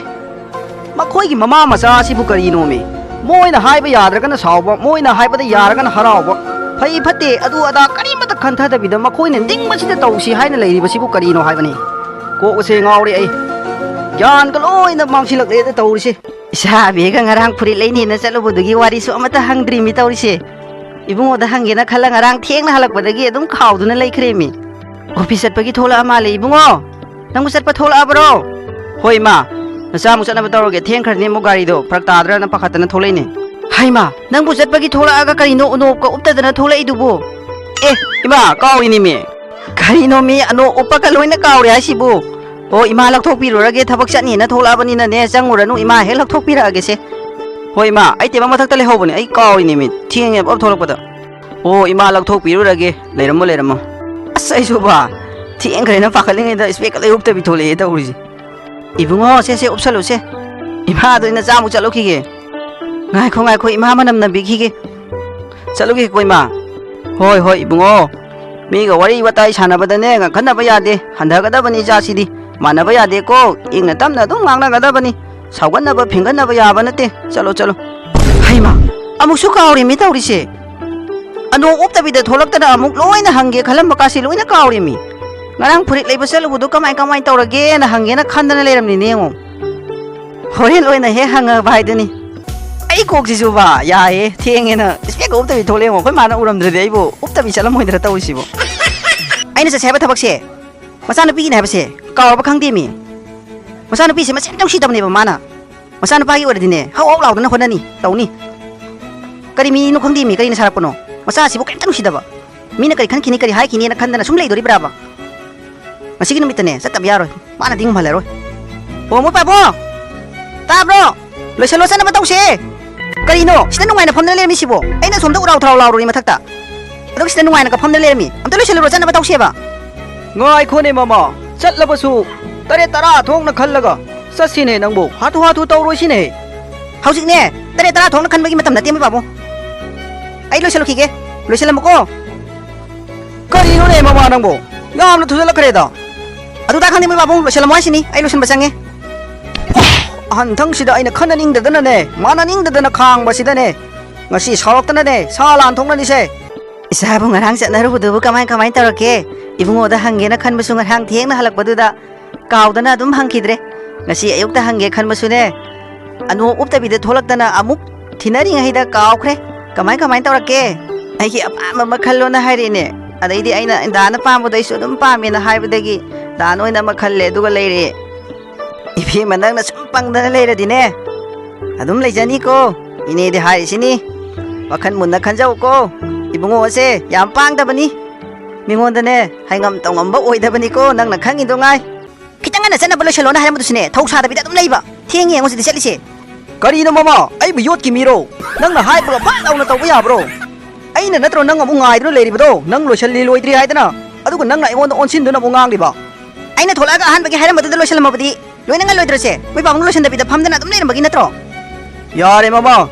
ꯃꯈꯣꯏꯒꯤ ꯃꯃꯥ ꯃꯆꯥ ꯑꯁꯤꯕꯨ ꯀꯔꯤꯅꯣꯃꯤ? ꯃꯣꯏꯅ ꯍꯥꯏꯕ ꯌꯥꯗ꯭ꯔꯒꯅ ꯁꯥꯎꯕ, ꯃꯣꯏꯅ ꯍꯥꯏꯕꯗ ꯌꯥꯔꯒꯅ ꯍꯔꯥꯎꯕ꯫ ꯐꯩ ꯐꯠꯇꯦ ꯑꯗꯨ ꯑꯗꯥ ꯀꯔꯤꯃꯠꯇ ꯈꯟꯊꯗꯕꯤꯗ ꯃꯈꯣꯏꯅ ꯅꯤꯡꯕꯁꯤꯗ ꯇꯧꯁꯤ ꯍꯥꯏꯅ ꯂꯩꯔꯤꯕꯁꯤꯕꯨ ꯀꯔꯤꯅꯣ ꯍꯥꯏꯕꯅꯤ? ꯀꯣꯛ ꯑꯁꯦ ꯉꯥꯎꯔꯦ ꯑꯩ꯫ ꯒ꯭ꯌꯥꯟꯒ ꯂꯣꯏꯅ ꯃꯥꯡꯁꯤꯜꯂꯛꯂꯦꯗ ꯇꯧꯔꯤꯁꯦ꯫ ꯏꯆꯥ ꯑꯕꯦꯒ ꯉꯔꯥꯡ ꯐꯨꯔꯤꯠ ꯂꯩꯅꯦꯅ ꯆꯠꯂꯨꯕꯗꯨꯒꯤ ꯋꯥꯔꯤꯁꯨ ꯑꯃꯠꯇ ꯍꯪꯗ꯭ꯔꯤꯃꯤ ꯇꯧꯔꯤꯁꯦ꯫ ꯏꯕꯨꯡꯉꯣꯗ ꯍꯪꯒꯦꯅ ꯈꯜꯂ ꯉꯔꯥꯡ ꯊꯦꯡꯅ ꯍꯜꯂꯛꯄꯗꯒꯤ ꯑꯗꯨꯝ ꯈꯥꯎꯗꯨꯅ ꯂꯩꯈ꯭ꯔꯦꯃꯤ꯫ ꯑꯣꯐꯤꯁ ꯆꯠꯄꯒꯤ ꯊꯣꯛꯂꯛꯑ ꯃꯥꯜꯂꯦ꯫ ꯏꯕꯨꯡꯉꯣ, ꯅꯪꯕꯨ ꯆꯠꯄ ꯊꯣꯛꯂꯛꯑꯕ꯭ꯔꯣ? ꯍꯣꯏ ꯏꯃꯥ, ꯅꯆꯥ ꯑꯃꯨꯛ ꯆꯠꯅꯕ ꯇꯧꯔꯒꯦ, ꯊꯦꯡꯈ꯭ꯔꯅꯤ ꯑꯃꯨꯛ ꯒꯥꯔꯤꯗꯣ, ꯐꯔꯛ ꯇꯥꯗ꯭ꯔꯅ ꯄꯥꯈꯠꯇꯅ ꯊꯣꯛꯂꯛꯏꯅꯦ꯫ ꯍꯩꯃꯥ, ꯅꯪꯕꯨ ꯆꯠꯄꯒꯤ ꯊꯣꯛꯂꯛꯑꯒ ꯀꯔꯤꯅꯣ ꯎꯅꯣꯞꯀ ꯎꯞꯇꯗꯅ ꯊꯣꯛꯂꯛꯏꯗꯨꯕꯨ? ꯑꯦ ꯏꯃꯥ, ꯀꯥꯎꯔꯤꯅꯤꯃꯤ꯫ ꯀꯔꯤꯅꯣ ꯃꯤ ꯑꯅꯣꯞ ꯎꯞꯄꯒ ꯂꯣꯏꯅ ꯀꯥꯎꯔꯦ ꯍꯥꯏꯁꯤꯕꯨ? ꯑꯣ ꯏꯃꯥ, ꯂꯧꯊꯣꯛꯄꯤꯔꯨꯔꯒꯦ, ꯊꯕꯛ ꯆꯠꯅꯤꯅ ꯊꯣꯛꯂꯛꯑꯕꯅꯤꯅꯅꯦ, ꯆꯪꯉꯨꯔꯅꯨ ꯏꯃꯥ, ꯍꯦꯛ ꯂꯧꯊꯣꯛꯄꯤꯔꯛꯑꯒꯦꯁꯦ꯫ ꯍꯣꯏ ꯏꯃꯥ, ꯑꯩ ꯇꯦꯕꯜ ꯃꯊꯛꯇ ꯂꯩꯍꯧꯕꯅꯦ, ꯑꯩ ꯀꯥꯎꯔꯤꯅꯤꯃꯤ, ꯊꯦꯡꯉꯦ ꯄꯞ ꯊꯣꯛꯂꯛꯄꯗ꯫ ꯑꯣ ꯏꯃꯥ, ꯂꯧꯊꯣꯛꯄꯤꯔꯨꯔꯒꯦ, ꯂꯩꯔꯝꯃꯣ ꯂꯩꯔꯝꯃꯣ꯫ ꯑꯁ ꯑꯩꯁꯨ ꯕꯥ, ꯊꯦꯡꯈ꯭ꯔꯦꯅ ꯄꯥꯈꯠꯂꯤꯉꯩꯗ ꯏꯁꯄꯦꯛꯀ ꯂꯣꯏ ꯎꯞꯇꯕꯤ ꯊꯣꯛꯂꯛꯑꯦ ꯇꯧꯔꯤꯁꯦ꯫ ꯏꯕꯨꯡꯉꯣ, ꯁꯦ ꯁꯦ ꯎꯞꯁꯜꯂꯨꯁꯦ꯫ ꯏꯃꯥꯗꯣ ꯅꯆꯥꯃꯨꯛ ꯆꯠꯂꯨꯈꯤꯒꯦ꯫ ꯉꯥꯏꯈꯣ ꯉꯥꯏꯈꯣ, ꯏꯃꯥ ꯃꯅꯝ ꯅꯝꯕꯤꯈꯤꯒꯦ꯫ ꯆꯠꯂꯨꯈꯤꯒꯦꯀꯣ ꯏꯃꯥ꯫ ꯍꯣꯏ ꯍꯣꯏ ꯏꯕꯨꯡꯉꯣ, ꯃꯤꯒ ꯋꯥꯔꯤ ꯋꯥꯇꯥꯏ ꯁꯥꯟꯅꯕꯗꯅꯦ ꯉꯥꯡꯈꯠꯅꯕ ꯌꯥꯗꯦ, ꯍꯟꯊꯒꯗꯕꯅꯤ ꯏꯆꯥꯁꯤꯗꯤ꯫ ꯃꯥꯟꯅꯕ ꯌꯥꯗꯦꯀꯣ, ꯏꯪꯅ ꯇꯞꯅ ꯑꯗꯨꯝ ꯉꯥꯡꯅꯒꯗꯕꯅꯤ꯫ ꯁꯥꯎꯒꯠꯅꯕ ꯐꯤꯡꯒꯠꯅꯕ ꯌꯥꯕ ꯅꯠꯇꯦ꯫ ꯆꯠꯂꯣ ꯆꯠꯂꯣ꯫ ꯍꯩꯃꯥ, ꯑꯃꯨꯛꯁꯨ ꯀꯥꯎꯔꯦꯃꯤ ꯇꯧꯔꯤꯁꯦ꯫ ꯑꯅꯣꯞ ꯎꯞꯇꯕꯤꯗ ꯊꯣꯛꯂꯛꯇꯅ ꯑꯃꯨꯛ ꯂꯣꯏꯅ ꯍꯪꯒꯦ ꯈꯜꯂꯝꯕ ꯀꯥꯁꯤ ꯂꯣꯏꯅ ꯀꯥꯎꯔꯦꯃꯤ꯫ ꯉꯔꯥꯡ ꯐꯨꯔꯤꯠ ꯂꯩꯕ ꯆꯠꯂꯨꯕꯗꯣ ꯀꯃꯥꯏ ꯀꯃꯥꯏ ꯇꯧꯔꯒꯦꯅ ꯍꯪꯒꯦꯅ ꯈꯟꯗꯅ ꯂꯩꯔꯝꯅꯤꯅꯦ ꯌꯦꯡꯉꯣ꯫ ꯍꯣꯔꯦꯟ ꯑꯣꯏꯅ ꯍꯦꯛ ꯍꯪꯉꯕ ꯍꯥꯏꯗꯨꯅꯤ꯫ ꯑꯩ ꯀꯣꯛꯁꯤꯁꯨꯕ ꯌꯥꯏꯌꯦ, ꯊꯦꯡꯉꯦꯅ ꯏꯁꯄꯦꯛꯀ ꯎꯞꯇꯕꯤ ꯊꯣꯛꯂꯛꯑꯦ ꯌꯦꯡꯉꯣ꯫ ꯑꯩꯈꯣꯏ ꯃꯥꯅ ꯎꯔꯝꯗ꯭ꯔꯗꯤ ꯑꯩꯕꯨ ꯎꯞꯇꯕꯤ ꯆꯠꯂꯝꯃꯣꯏꯗ꯭ꯔꯥ ꯇꯧꯔꯤꯁꯤꯕꯣ꯫ ꯑꯩꯅ ꯆꯠꯁꯦ ꯍꯥꯏꯕ ꯊꯕꯛꯁꯦ ꯃꯆꯥꯅꯨꯄꯤꯒꯤꯅꯦ ꯍꯥꯏꯕꯁꯦ ꯀꯥꯎꯔꯕ ꯈꯪꯗꯦꯃꯤ꯫ ꯃꯆꯥꯅꯨꯄꯤꯁꯦ ꯃꯁꯦꯟ ꯅꯨꯡꯁꯤꯗꯕꯅꯦꯕ ꯃꯥꯅ꯫ ꯃꯆꯥꯅꯨꯄꯥꯒꯤ ꯑꯣꯏꯔꯗꯤꯅꯦ ꯍꯧ ꯍꯧ ꯂꯥꯎꯗꯅ ꯍꯣꯠꯅꯅꯤ, ꯇꯧꯅꯤ꯫ ꯀꯔꯤ ꯃꯤꯅꯣ ꯈꯪꯗꯦꯃꯤ, ꯀꯔꯤꯅ ꯁꯥꯔꯛꯄꯅꯣ? ꯃꯆꯥꯁꯤꯕꯨ ꯀꯔꯤꯝꯇ ꯅꯨꯡꯁꯤꯗꯕ꯫ ꯃꯤꯅ ꯀꯔꯤ ꯈꯟꯈꯤꯅꯤ, ꯀꯔꯤ ꯍꯥꯏꯈꯤꯅꯤꯅ ꯈꯟꯗꯅ ꯁꯨꯝ ꯂꯩꯗꯣꯔꯤꯕ꯭ꯔꯥꯕ? ꯉꯁꯤꯒꯤ ꯅꯨꯃꯤꯠꯇꯅꯦ ꯆꯠꯇꯕ ꯌꯥꯔꯣꯏ, ꯃꯥꯅꯗꯤ ꯉꯝꯍꯜꯂꯔꯣꯏ꯫ ꯑꯣ ꯃꯣꯏ ꯄꯥꯕꯣ, ꯇꯥꯕ꯭ꯔꯣ? ꯂꯣꯏꯁꯜꯂꯣ, ꯆꯠꯅꯕ ꯇꯧꯁꯦ꯫ ꯀꯔꯤꯅꯣ ꯁꯤꯗ ꯅꯨꯡꯉꯥꯏꯅ ꯐꯝꯗꯅ ꯂꯩꯔꯝꯃꯤꯁꯤꯕꯣ? ꯑꯩꯅ ꯁꯣꯝꯗ ꯎꯔꯥꯎ ꯊꯔꯥꯎ ꯂꯥꯎꯔꯨꯔꯤ ꯃꯊꯛꯇ, ꯑꯗꯨꯒ ꯁꯤꯗ ꯅꯨꯡꯉꯥꯏꯅꯒ ꯐꯝꯗꯅ ꯂꯩꯔꯝꯃꯤ꯫ ꯑꯝꯇ ꯂꯣꯏꯁꯜꯂꯨꯔꯣ, ꯆꯠꯅꯕ ꯇꯧꯁꯦꯕ꯫ ꯉꯥꯏꯈꯣꯅꯦ ꯃꯃꯥ, ꯆꯠꯂꯕꯁꯨ ꯇꯔꯦꯠ ꯇꯔꯥ ꯊꯣꯛꯅ ꯈꯜꯂꯒ ꯆꯠꯁꯤꯅꯦ ꯅꯪꯕꯨ, ꯍꯥꯊꯨ ꯍꯥꯊꯨ ꯇꯧꯔꯣꯏꯁꯤꯅꯦ꯫ ꯍꯧꯖꯤꯛꯅꯦ ꯇꯔꯦꯠ ꯇꯔꯥ ꯊꯣꯛꯅ ꯈꯟꯕꯒꯤ ꯃꯇꯝ ꯅꯠꯇꯦ ꯃꯣꯏ ꯄꯥꯕꯨꯡ꯫ ꯑꯩ ꯂꯣꯏꯁꯜꯂꯨꯈꯤꯒꯦ, ꯂꯣꯏꯁꯜꯂꯝꯃꯨꯀꯣ꯫ ꯀꯔꯤꯅꯣꯅꯦ ꯃꯃꯥ ꯅꯪꯕꯨ, ꯌꯥꯝꯅ ꯊꯨꯖꯜꯂꯛꯈ꯭ꯔꯦꯗ꯫ ꯑꯗꯨ ꯇꯥ ꯈꯪꯗꯦ ꯃꯣꯏ ꯄꯥꯕꯨꯡ, ꯂꯣꯏꯁꯜꯂꯝꯃꯣ ꯍꯥꯏꯁꯤꯅꯤ, ꯑꯩ ꯂꯣꯏꯁꯟꯕ ꯆꯪꯉꯦ꯫ ꯑꯍꯟꯊꯪꯁꯤꯗ ꯑꯩꯅ ꯈꯟꯅꯅꯤꯡꯗꯗꯅꯅꯦ, ꯃꯥꯟꯅꯅꯤꯡꯗꯗꯅ ꯈꯥꯡꯕꯁꯤꯗꯅꯦ, ꯉꯁꯤ ꯁꯥꯎꯔꯛꯇꯅꯅꯦ ꯁꯥ ꯂꯥꯟ ꯊꯣꯛꯅꯅꯤꯁꯦ꯫ ꯏꯆꯥꯕꯨ ꯉꯔꯥꯡ ꯆꯠꯅꯔꯨꯕꯗꯨꯕꯨ ꯀꯃꯥꯏ ꯀꯃꯥꯏ ꯇꯧꯔꯛꯀꯦ? ꯏꯕꯨꯡꯉꯣꯗ ꯍꯪꯒꯦꯅ ꯈꯟꯕꯁꯨ ꯉꯔꯥꯡ ꯊꯦꯡꯅ ꯍꯜꯂꯛꯄꯗꯨꯗ ꯀꯥꯎꯗꯅ ꯑꯗꯨꯝ ꯍꯪꯈꯤꯗ꯭ꯔꯦ꯫ ꯉꯁꯤ ꯑꯌꯨꯛꯇ ꯍꯪꯒꯦ ꯈꯟꯕꯁꯨꯅꯦ, ꯑꯅꯣꯞ ꯎꯞꯇꯕꯤꯗ ꯊꯣꯛꯂꯛꯇꯅ ꯑꯃꯨꯛ ꯊꯤꯅꯔꯤꯉꯩꯗ ꯀꯥꯎꯈ꯭ꯔꯦ꯫ ꯀꯃꯥꯏ ꯀꯃꯥꯏ ꯇꯧꯔꯛꯀꯦ? ꯑꯩꯒꯤ ꯑꯄꯥꯝꯕ ꯑꯃ ꯈꯜꯂꯣꯅ ꯍꯥꯏꯔꯛꯑꯦꯅꯦ꯫ ꯑꯗꯩꯗꯤ ꯑꯩꯅ ꯗꯥꯅ ꯄꯥꯝꯕꯗꯣ ꯑꯩꯁꯨ ꯑꯗꯨꯝ ꯄꯥꯝꯃꯦꯅ ꯍꯥꯏꯕꯗꯒꯤ ꯗꯥꯅ ꯑꯣꯏꯅ ꯑꯃ ꯈꯜꯂꯦ, ꯑꯗꯨꯒ ꯂꯩꯔꯦ꯫ ꯏꯕꯦꯝꯃ, ꯅꯪꯅ ꯁꯨꯝ ꯄꯪꯗꯅ ꯂꯩꯔꯗꯤꯅꯦ, ꯑꯗꯨꯝ ꯂꯩꯖꯅꯤꯀꯣ꯫ ꯏꯅꯦꯗꯤ ꯍꯥꯏꯔꯤꯁꯤꯅꯤ, ꯋꯥꯈꯜ ꯃꯨꯟꯅ ꯈꯟꯖꯧꯀꯣ꯫ ꯏꯕꯨꯡꯉꯣꯁꯦ ꯌꯥꯝ ꯄꯥꯡꯗꯕꯅꯤ꯫ ꯃꯤꯉꯣꯟꯗꯅꯦ ꯍꯥꯏꯉꯝ ꯇꯧꯉꯝꯕ ꯑꯣꯏꯗꯕꯅꯤꯀꯣ, ꯅꯪꯅ ꯈꯪꯉꯤꯗꯣ ꯉꯥꯏ꯫ ꯈꯤꯇꯪ ꯉꯟꯅ ꯆꯠꯅꯕ ꯂꯣꯏꯁꯤꯜꯂꯣꯅ ꯍꯥꯏꯔꯝꯕꯗꯨꯁꯨꯅꯦ, ꯊꯧ ꯁꯥꯗꯕꯤꯗ ꯑꯗꯨꯝ ꯂꯩꯕ꯫ ꯊꯦꯡꯉꯦ ꯌꯦꯡꯉꯣ ꯁꯤꯗꯤ ꯆꯠꯂꯤꯁꯦ꯫ ꯀꯔꯤꯅꯣ ꯃꯃꯥ? ꯑꯩꯕꯨ ꯌꯣꯠꯀꯤ ꯃꯤꯔꯣ? ꯅꯪꯅ ꯍꯥꯏꯕꯒ ꯐꯠ ꯂꯥꯎꯅ ꯇꯧꯕ ꯌꯥꯕ꯭ꯔꯣ? ꯑꯩꯅ ꯅꯠꯇ꯭ꯔꯣ ꯅꯪ ꯑꯃꯨꯛ ꯉꯥꯏꯗꯨꯅ ꯂꯩꯔꯤꯕꯗꯣ? ꯅꯪ ꯂꯣꯏꯁꯤꯜꯂꯤ ꯂꯣꯏꯗ꯭ꯔꯤ ꯍꯥꯏꯗꯅ, ꯑꯗꯨꯒ ꯅꯪꯅ ꯑꯩꯉꯣꯟꯗ ꯑꯣꯟꯁꯤꯟꯗꯨꯅ ꯑꯃꯨꯛ ꯉꯥꯡꯂꯤꯕ? ꯑꯩꯅ ꯊꯣꯛꯂꯛꯑꯒ ꯑꯍꯥꯟꯕꯒꯤ ꯍꯥꯏꯔꯝꯕꯗꯨꯗ ꯂꯣꯏꯁꯤꯜꯂꯝꯃꯕꯗꯤ ꯂꯣꯏꯅ ꯉꯜꯂꯣꯏꯗ꯭ꯔꯁꯦ? ꯃꯣꯏ ꯄꯥꯕꯨꯡ ꯂꯣꯏꯁꯤꯟꯗꯕꯤꯗ ꯐꯝꯗꯅ ꯑꯗꯨꯝ ꯂꯩꯔꯝꯕꯒꯤ ꯅꯠꯇ꯭ꯔꯣ? ꯌꯥꯔꯦ ꯃꯃꯥ,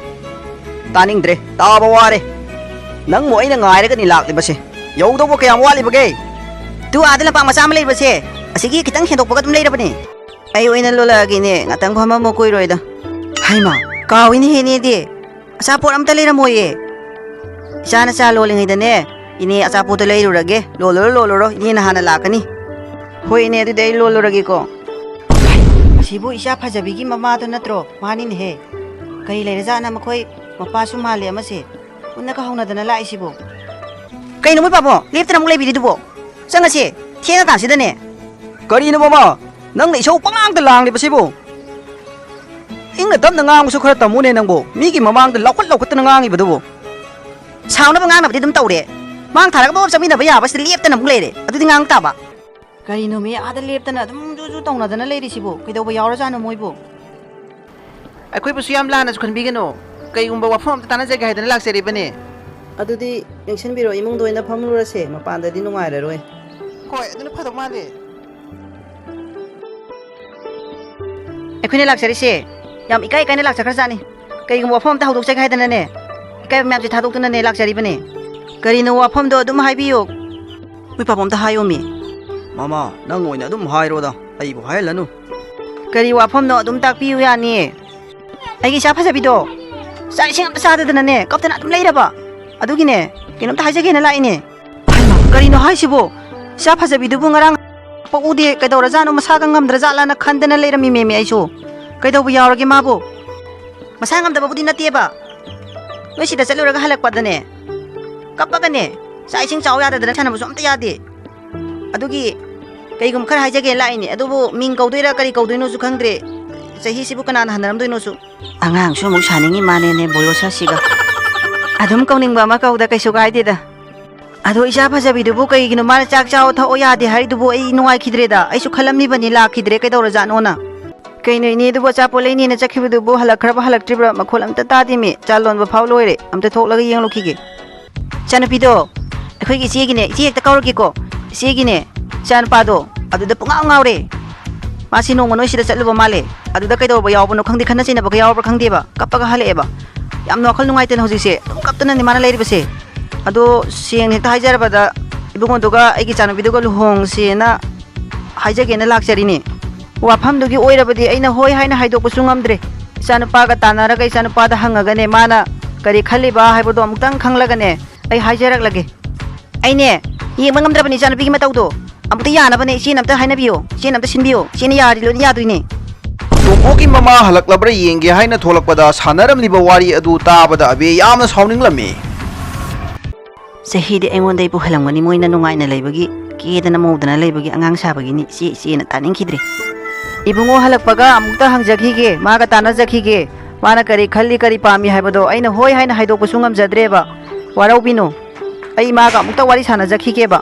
ꯇꯥꯅꯤꯡꯗ꯭ꯔꯦ, ꯇꯥꯕ ꯋꯥꯔꯦ꯫ ꯅꯪꯕꯨ ꯑꯩꯅ ꯉꯥꯏꯔꯒꯅꯤ ꯂꯥꯛꯂꯤꯕꯁꯦ꯫ ꯌꯧꯗꯧꯕ ꯀꯌꯥꯝ ꯋꯥꯠꯂꯤꯕꯒꯦ? ꯇꯨ ꯑꯥꯗ ꯂꯝꯄꯥꯛ ꯃꯆꯥ ꯑꯃ ꯂꯩꯕꯁꯦ, ꯑꯁꯤꯒꯤ ꯈꯤꯇꯪ ꯍꯦꯟꯗꯣꯛꯄꯒ ꯑꯗꯨꯝ ꯂꯩꯔꯕꯅꯦ꯫ ꯑꯩ ꯑꯣꯏꯅ ꯂꯣꯜꯂꯛꯑꯒꯦꯅꯦ, ꯉꯥꯛꯇꯪ ꯐꯝꯃꯝꯃꯣ, ꯀꯨꯏꯔꯣꯏꯗ꯫ ꯍꯩꯃꯥ, ꯀꯥꯎꯏꯅꯦꯍꯦ ꯏꯅꯦꯗꯤ꯫ ꯑꯆꯥꯄꯣꯠ ꯑꯝꯇ ꯂꯩꯔꯝꯃꯣꯏꯌꯦ꯫ ꯏꯆꯥꯅ ꯆꯥ ꯂꯣꯜꯂꯤꯉꯩꯗꯅꯦ, ꯏꯅꯦ ꯑꯆꯥꯄꯣꯠꯇꯣ ꯂꯩꯔꯨꯔꯒꯦ꯫ ꯂꯣꯜꯂꯨꯔꯣ, ꯂꯣꯜꯂꯨꯔꯣ, ꯏꯅꯦꯅ ꯍꯥꯟꯅ ꯂꯥꯛꯀꯅꯤ꯫ ꯍꯣꯏ ꯏꯅꯦ, ꯑꯗꯨꯗꯤ ꯑꯩ ꯂꯣꯜꯂꯨꯔꯒꯦꯀꯣ꯫ ꯑꯁꯤꯕꯨ ꯏꯆꯥ ꯐꯖꯕꯤꯒꯤ ꯃꯃꯥꯗꯣ ꯅꯠꯇ꯭ꯔꯣ? ꯃꯥꯅꯤꯅꯦꯍꯦ꯫ ꯀꯔꯤ ꯂꯩꯔꯖꯥꯠꯅ ꯃꯈꯣꯏ ꯃꯄꯥꯁꯨ ꯃꯥꯜꯂꯦ ꯑꯃꯁꯦ꯫ ꯎꯟꯅꯒ ꯍꯧꯅꯗꯅ ꯂꯥꯛꯏꯁꯤꯕꯨ? ꯀꯩꯅꯣ ꯃꯣꯏ ꯄꯥꯕꯣ? ꯂꯦꯞꯇꯅ ꯑꯃꯨꯛ ꯂꯩꯕꯤꯔꯤꯗꯨꯕꯣ? ꯆꯪꯉꯁꯦ, ꯊꯦꯡꯉꯀꯥꯟꯁꯤꯗꯅꯦ꯫ ꯀꯔꯤꯅꯣ ꯃꯃꯥ? ꯅꯪꯅ ꯏꯁꯧ ꯄꯪꯂꯥꯡꯗ ꯂꯥꯡꯂꯤꯕꯁꯤꯕꯨ? ꯏꯪꯅ ꯇꯞꯅ ꯉꯥꯡꯕꯁꯨ ꯈꯔ ꯇꯝꯃꯨꯅꯦ ꯅꯪꯕꯨ꯫ ꯃꯤꯒꯤ ꯃꯃꯥꯡꯗ ꯂꯥꯎꯈꯠ ꯂꯥꯎꯈꯠꯇꯅ ꯉꯥꯡꯉꯤꯕꯗꯨꯕꯨ? ꯁꯥꯎꯅꯕ ꯉꯥꯡꯅꯕꯗꯤ ꯑꯗꯨꯝ ꯇꯧꯔꯦ꯫ ꯃꯥꯡ ꯊꯥꯔꯒ ꯄꯞ ꯆꯠꯃꯤꯟꯅꯕ ꯌꯥꯕꯁꯤꯗ ꯂꯦꯞꯇꯅ ꯑꯃꯨꯛ ꯂꯩꯔꯦ꯫ ꯑꯗꯨꯗꯤ ꯉꯥꯡ ꯇꯥꯕ꯫ ꯀꯔꯤꯅꯣꯃꯤ ꯑꯥꯗ ꯂꯦꯞꯇꯅ ꯑꯗꯨꯝ ꯖꯨ ꯖꯨ ꯇꯧꯅꯗꯅ ꯂꯩꯔꯤꯁꯤꯕꯨ? ꯀꯩꯗꯧꯕ ꯌꯥꯎꯔꯖꯥꯠꯅꯣ ꯃꯣꯏꯕꯨ? ꯑꯩꯈꯣꯏꯕꯨꯁꯨ ꯌꯥꯝ ꯂꯥꯟꯅꯁꯨ ꯈꯟꯕꯤꯒꯅꯨ꯫ ꯀꯩꯒꯨꯝꯕ ꯋꯥꯐꯝ ꯑꯝꯇ ꯇꯥꯟꯅꯖꯒꯦ ꯍꯥꯏꯗꯅ ꯂꯥꯛꯆꯔꯤꯕꯅꯦ꯫ ꯑꯗꯨꯗꯤ ꯆꯪꯁꯤꯟꯕꯤꯔꯣ, ꯏꯃꯨꯡꯗ ꯑꯣꯏꯅ ꯐꯝꯂꯨꯔꯁꯦ, ꯃꯄꯥꯟꯗꯗꯤ ꯅꯨꯡꯉꯥꯏꯔꯔꯣꯏ꯫ ꯍꯣꯏ, ꯑꯗꯨꯅ ꯐꯗꯧ ꯃꯥꯜꯂꯦ꯫ ꯑꯩꯈꯣꯏꯅ ꯂꯥꯛꯆꯔꯤꯁꯦ ꯌꯥꯝ ꯏꯀꯥꯏ ꯏꯀꯥꯏꯅ ꯂꯥꯛꯆꯈ꯭ꯔꯖꯥꯠꯅꯤ꯫ ꯀꯩꯒꯨꯝꯕ ꯋꯥꯐꯝ ꯑꯝꯇ ꯍꯧꯗꯣꯛꯆꯒꯦ ꯍꯥꯏꯗꯅꯅꯦ, ꯏꯀꯥꯏꯕ ꯃꯌꯥꯝꯁꯦ ꯊꯥꯗꯣꯛꯇꯨꯅꯅꯦ ꯂꯥꯛꯆꯔꯤꯕꯅꯦ꯫ ꯀꯔꯤꯅꯣ ꯋꯥꯐꯝꯗꯣ ꯑꯗꯨꯝ ꯍꯥꯏꯕꯤꯌꯨ꯫ ꯃꯣꯏ ꯄꯥꯕ ꯑꯝꯇ ꯍꯥꯏꯌꯣꯃꯤ꯫ ꯃꯃꯥ, ꯅꯪ ꯑꯣꯏꯅ ꯑꯗꯨꯝ ꯍꯥꯏꯔꯣꯗ, ꯑꯩꯕꯨ ꯍꯥꯏꯍꯜꯂꯅꯨ꯫ ꯀꯔꯤ ꯋꯥꯐꯝꯅꯣ ꯑꯗꯨꯝ ꯇꯥꯛꯄꯤꯌꯨ ꯌꯥꯅꯤꯌꯦ꯫ ꯑꯩꯒꯤ ꯏꯆꯥ ꯐꯖꯕꯤꯗꯣ ꯆꯥꯛ ꯏꯁꯤꯡ ꯑꯝꯇ ꯆꯥꯗꯗꯅꯅꯦ ꯀꯞꯇꯅ ꯑꯗꯨꯝ ꯂꯩꯔꯕ꯫ ꯑꯗꯨꯒꯤꯅꯦ ꯀꯩꯅꯣꯝꯇ ꯍꯥꯏꯖꯒꯦꯅ ꯂꯥꯛꯏꯅꯦ꯫ ꯍꯩꯃꯥ, ꯀꯔꯤꯅꯣ ꯍꯥꯏꯁꯤꯕꯣ? ꯏꯆꯥ ꯐꯖꯕꯤꯗꯨꯕꯨ ꯉꯔꯥꯡ ꯄꯣꯛꯎꯗꯦ, ꯀꯩꯗꯧꯔꯖꯥꯠꯅꯣ, ꯃꯁꯥꯒ ꯉꯝꯗ꯭ꯔꯖꯥꯠꯂꯥꯅ ꯈꯟꯗꯅ ꯂꯩꯔꯝꯃꯤꯃꯦꯃꯤ ꯑꯩꯁꯨ꯫ ꯀꯩꯗꯧꯕ ꯌꯥꯎꯔꯒꯦ ꯃꯥꯕꯨ? ꯃꯁꯥ ꯉꯝꯗꯕꯕꯨꯗꯤ ꯅꯠꯇꯦꯕ, ꯅꯣꯏ ꯁꯤꯗ ꯆꯠꯂꯨꯔꯒ ꯍꯜꯂꯛꯄꯗꯅꯦ ꯀꯞꯄꯒꯅꯦ ꯆꯥꯛ ꯏꯁꯤꯡ ꯆꯥꯎ ꯌꯥꯗꯗꯅ ꯁꯥꯟꯅꯕꯁꯨ ꯑꯝꯇ ꯌꯥꯗꯦ꯫ ꯑꯗꯨꯒꯤ ꯀꯩꯒꯨꯝꯕ ꯈꯔ ꯍꯥꯏꯖꯒꯦ ꯂꯥꯛꯏꯅꯦ, ꯑꯗꯨꯕꯨ ꯃꯤꯡ ꯀꯧꯗꯣꯏꯔꯥ ꯀꯔꯤ ꯀꯧꯗꯣꯏꯅꯣꯁꯨ ꯈꯪꯗ꯭ꯔꯦ꯫ ꯆꯍꯤꯁꯤꯕꯨ ꯀꯅꯥꯅ ꯍꯟꯅꯔꯝꯗꯣꯏꯅꯣꯁꯨ꯫ ꯑꯉꯥꯡꯁꯨ ꯑꯃꯨꯛ ꯁꯥꯅꯤꯡꯉꯤ ꯃꯥꯅꯦꯅꯦ, ꯕꯣꯌꯣꯁꯥꯁꯤꯒ꯫ ꯑꯗꯨꯝ ꯀꯧꯅꯤꯡꯕ ꯑꯃ ꯀꯧꯗ ꯀꯩꯁꯨ ꯀꯥꯏꯗꯦꯗ꯫ ꯑꯗꯣ ꯏꯆꯥ ꯐꯖꯕꯤꯗꯨꯕꯨ ꯀꯩꯒꯤꯅꯣ ꯃꯥꯅ ꯆꯥꯛ ꯆꯥꯑꯣ ꯊꯛꯑꯣ ꯌꯥꯗꯦ ꯍꯥꯏꯔꯤꯗꯨꯕꯨ? ꯑꯩ ꯅꯨꯡꯉꯥꯏꯈꯤꯗ꯭ꯔꯦꯗ꯫ ꯑꯩꯁꯨ ꯈꯜꯂꯝꯃꯤꯕꯅꯤ ꯂꯥꯛꯈꯤꯗ꯭ꯔꯦ ꯀꯩꯗꯧꯔꯖꯥꯠꯅꯣꯅ꯫ ꯀꯩꯅꯣ ꯏꯅꯦ, ꯑꯗꯨꯕꯨ ꯑꯆꯥꯄꯣꯠ ꯂꯩꯅꯦꯅ ꯆꯠꯈꯤꯕꯗꯨꯕꯨ ꯍꯜꯂꯛꯈ꯭ꯔꯕ ꯍꯜꯂꯛꯇ꯭ꯔꯤꯕ꯭ꯔꯥ? ꯃꯈꯣꯜ ꯑꯝꯇ ꯇꯥꯗꯦꯃꯤ꯫ ꯆꯥ ꯂꯣꯟꯕ ꯐꯥꯎ ꯂꯣꯏꯔꯦ꯫ ꯑꯝꯇ ꯊꯣꯛꯂꯒ ꯌꯦꯡꯂꯨꯈꯤꯒꯦ꯫ ꯏꯆꯥꯅꯨꯄꯤꯗꯣ, ꯑꯩꯈꯣꯏꯒꯤ ꯏꯆꯦꯒꯤꯅꯦ, ꯏꯆꯦ ꯍꯦꯛꯇ ꯀꯧꯔꯒꯦꯀꯣ꯫ ꯏꯆꯦꯒꯤꯅꯦ, ꯏꯆꯥꯅꯨꯄꯥꯗꯣ ꯑꯗꯨꯗ ꯄꯨꯡꯉꯥꯎ ꯉꯥꯎꯔꯦ꯫ ꯃꯥꯁꯤ ꯅꯣꯡꯃ ꯅꯣꯏ ꯁꯤꯗ ꯆꯠꯂꯨꯕ ꯃꯥꯜꯂꯦ꯫ ꯑꯗꯨꯗ ꯀꯩꯗꯧꯕ ꯌꯥꯎꯕꯅꯣ ꯈꯪꯗꯦ, ꯈꯠꯅ ꯆꯩꯅꯕꯒ ꯌꯥꯎꯕ꯭ꯔꯥ ꯈꯪꯗꯦꯕ, ꯀꯞꯄꯒ ꯍꯜꯂꯛꯑꯦꯕ꯫ ꯌꯥꯝꯅ ꯋꯥꯈꯜ ꯅꯨꯡꯉꯥꯏꯇꯅ ꯍꯧꯖꯤꯛꯁꯦ ꯑꯗꯨꯝ ꯀꯞꯇꯅꯅꯦ ꯃꯥꯅ ꯂꯩꯔꯤꯕꯁꯦ꯫ ꯑꯗꯣ ꯁꯦꯡꯅ ꯍꯦꯛꯇ ꯍꯥꯏꯖꯔꯕꯗ, ꯏꯕꯨꯡꯉꯣꯗꯨꯒ ꯑꯩꯒꯤ ꯏꯆꯥꯅꯨꯄꯤꯗꯨꯒ ꯂꯨꯍꯣꯡꯁꯦꯅ ꯍꯥꯏꯖꯒꯦꯅ ꯂꯥꯛꯆꯔꯤꯅꯦ꯫ ꯋꯥꯐꯝꯗꯨꯒꯤ ꯑꯣꯏꯔꯕꯗꯤ ꯑꯩꯅ ꯍꯣꯏ ꯍꯥꯏꯅ ꯍꯥꯏꯗꯣꯛꯄꯁꯨ ꯉꯝꯗ꯭ꯔꯦ꯫ ꯏꯆꯥꯅꯨꯄꯥꯒ ꯇꯥꯟꯅꯔꯒ ꯏꯆꯥꯅꯨꯄꯥꯗ ꯍꯪꯉꯒꯅꯦ, ꯃꯥꯅ ꯀꯔꯤ ꯈꯜꯂꯤꯕ ꯍꯥꯏꯕꯗꯣ ꯑꯃꯨꯛꯇꯪ ꯈꯪꯂꯒꯅꯦ ꯑꯩ ꯍꯥꯏꯖꯔꯛꯂꯒꯦ꯫ ꯑꯩꯅꯦ ꯌꯦꯡꯕ ꯉꯝꯗ꯭ꯔꯕꯅꯤ ꯏꯆꯥꯅꯨꯄꯤꯒꯤ ꯃꯇꯧꯗꯣ꯫ ꯑꯃꯨꯛꯇ ꯌꯥꯅꯕꯅꯦ ꯏꯆꯦꯅ ꯑꯝꯇ ꯍꯥꯏꯅꯕꯤꯌꯣ, ꯏꯆꯦꯅ ꯑꯝꯇ ꯁꯤꯟꯕꯤꯌꯣ꯫ ꯏꯆꯦꯅ ꯌꯥꯔꯗꯤ ꯂꯣꯏꯅ ꯌꯥꯗꯣꯏꯅꯦ꯫ ꯇꯣꯝꯄꯣꯛꯀꯤ ꯃꯃꯥ ꯍꯜꯂꯛꯂꯕ꯭ꯔꯥ ꯌꯦꯡꯒꯦ ꯍꯥꯏꯅ ꯊꯣꯛꯂꯛꯄꯗ ꯁꯥꯟꯅꯔꯝꯂꯤꯕ ꯋꯥꯔꯤ ꯑꯗꯨ ꯇꯥꯕꯗ ꯑꯕꯦ ꯌꯥꯝꯅ ꯁꯥꯎꯅꯤꯡꯂꯝꯃꯤ꯫ ꯆꯍꯤꯗꯤ ꯑꯩꯉꯣꯟꯗꯩꯕꯨ ꯍꯜꯂꯝꯒꯅꯤ, ꯃꯣꯏꯅ ꯅꯨꯡꯉꯥꯏꯅ ꯂꯩꯕꯒꯤ, ꯀꯦꯗꯅ ꯃꯧꯗꯅ ꯂꯩꯕꯒꯤ ꯑꯉꯥꯡ ꯁꯥꯕꯒꯤꯅꯤ ꯏꯆꯦ, ꯏꯆꯦꯅ ꯇꯥꯅꯤꯡꯈꯤꯗ꯭ꯔꯦ꯫ ꯏꯕꯨꯡꯉꯣ ꯍꯜꯂꯛꯄꯒ ꯑꯃꯨꯛꯇ ꯍꯪꯖꯈꯤꯒꯦ, ꯃꯥꯒ ꯇꯥꯟꯅꯖꯈꯤꯒꯦ꯫ ꯃꯥꯅ ꯀꯔꯤ ꯈꯜꯂꯤ, ꯀꯔꯤ ꯄꯥꯝꯃꯤ ꯍꯥꯏꯕꯗꯣ ꯑꯩꯅ ꯍꯣꯏ ꯍꯥꯏꯅ ꯍꯥꯏꯗꯣꯛꯄꯁꯨ ꯉꯝꯖꯗ꯭ꯔꯦꯕ꯫ ꯋꯥꯔꯧꯕꯤꯅꯨ꯫ ꯑꯩ ꯃꯥꯒ ꯑꯃꯨꯛꯇ ꯋꯥꯔꯤ ꯁꯥꯟꯅꯖꯈꯤꯒꯦꯕ꯫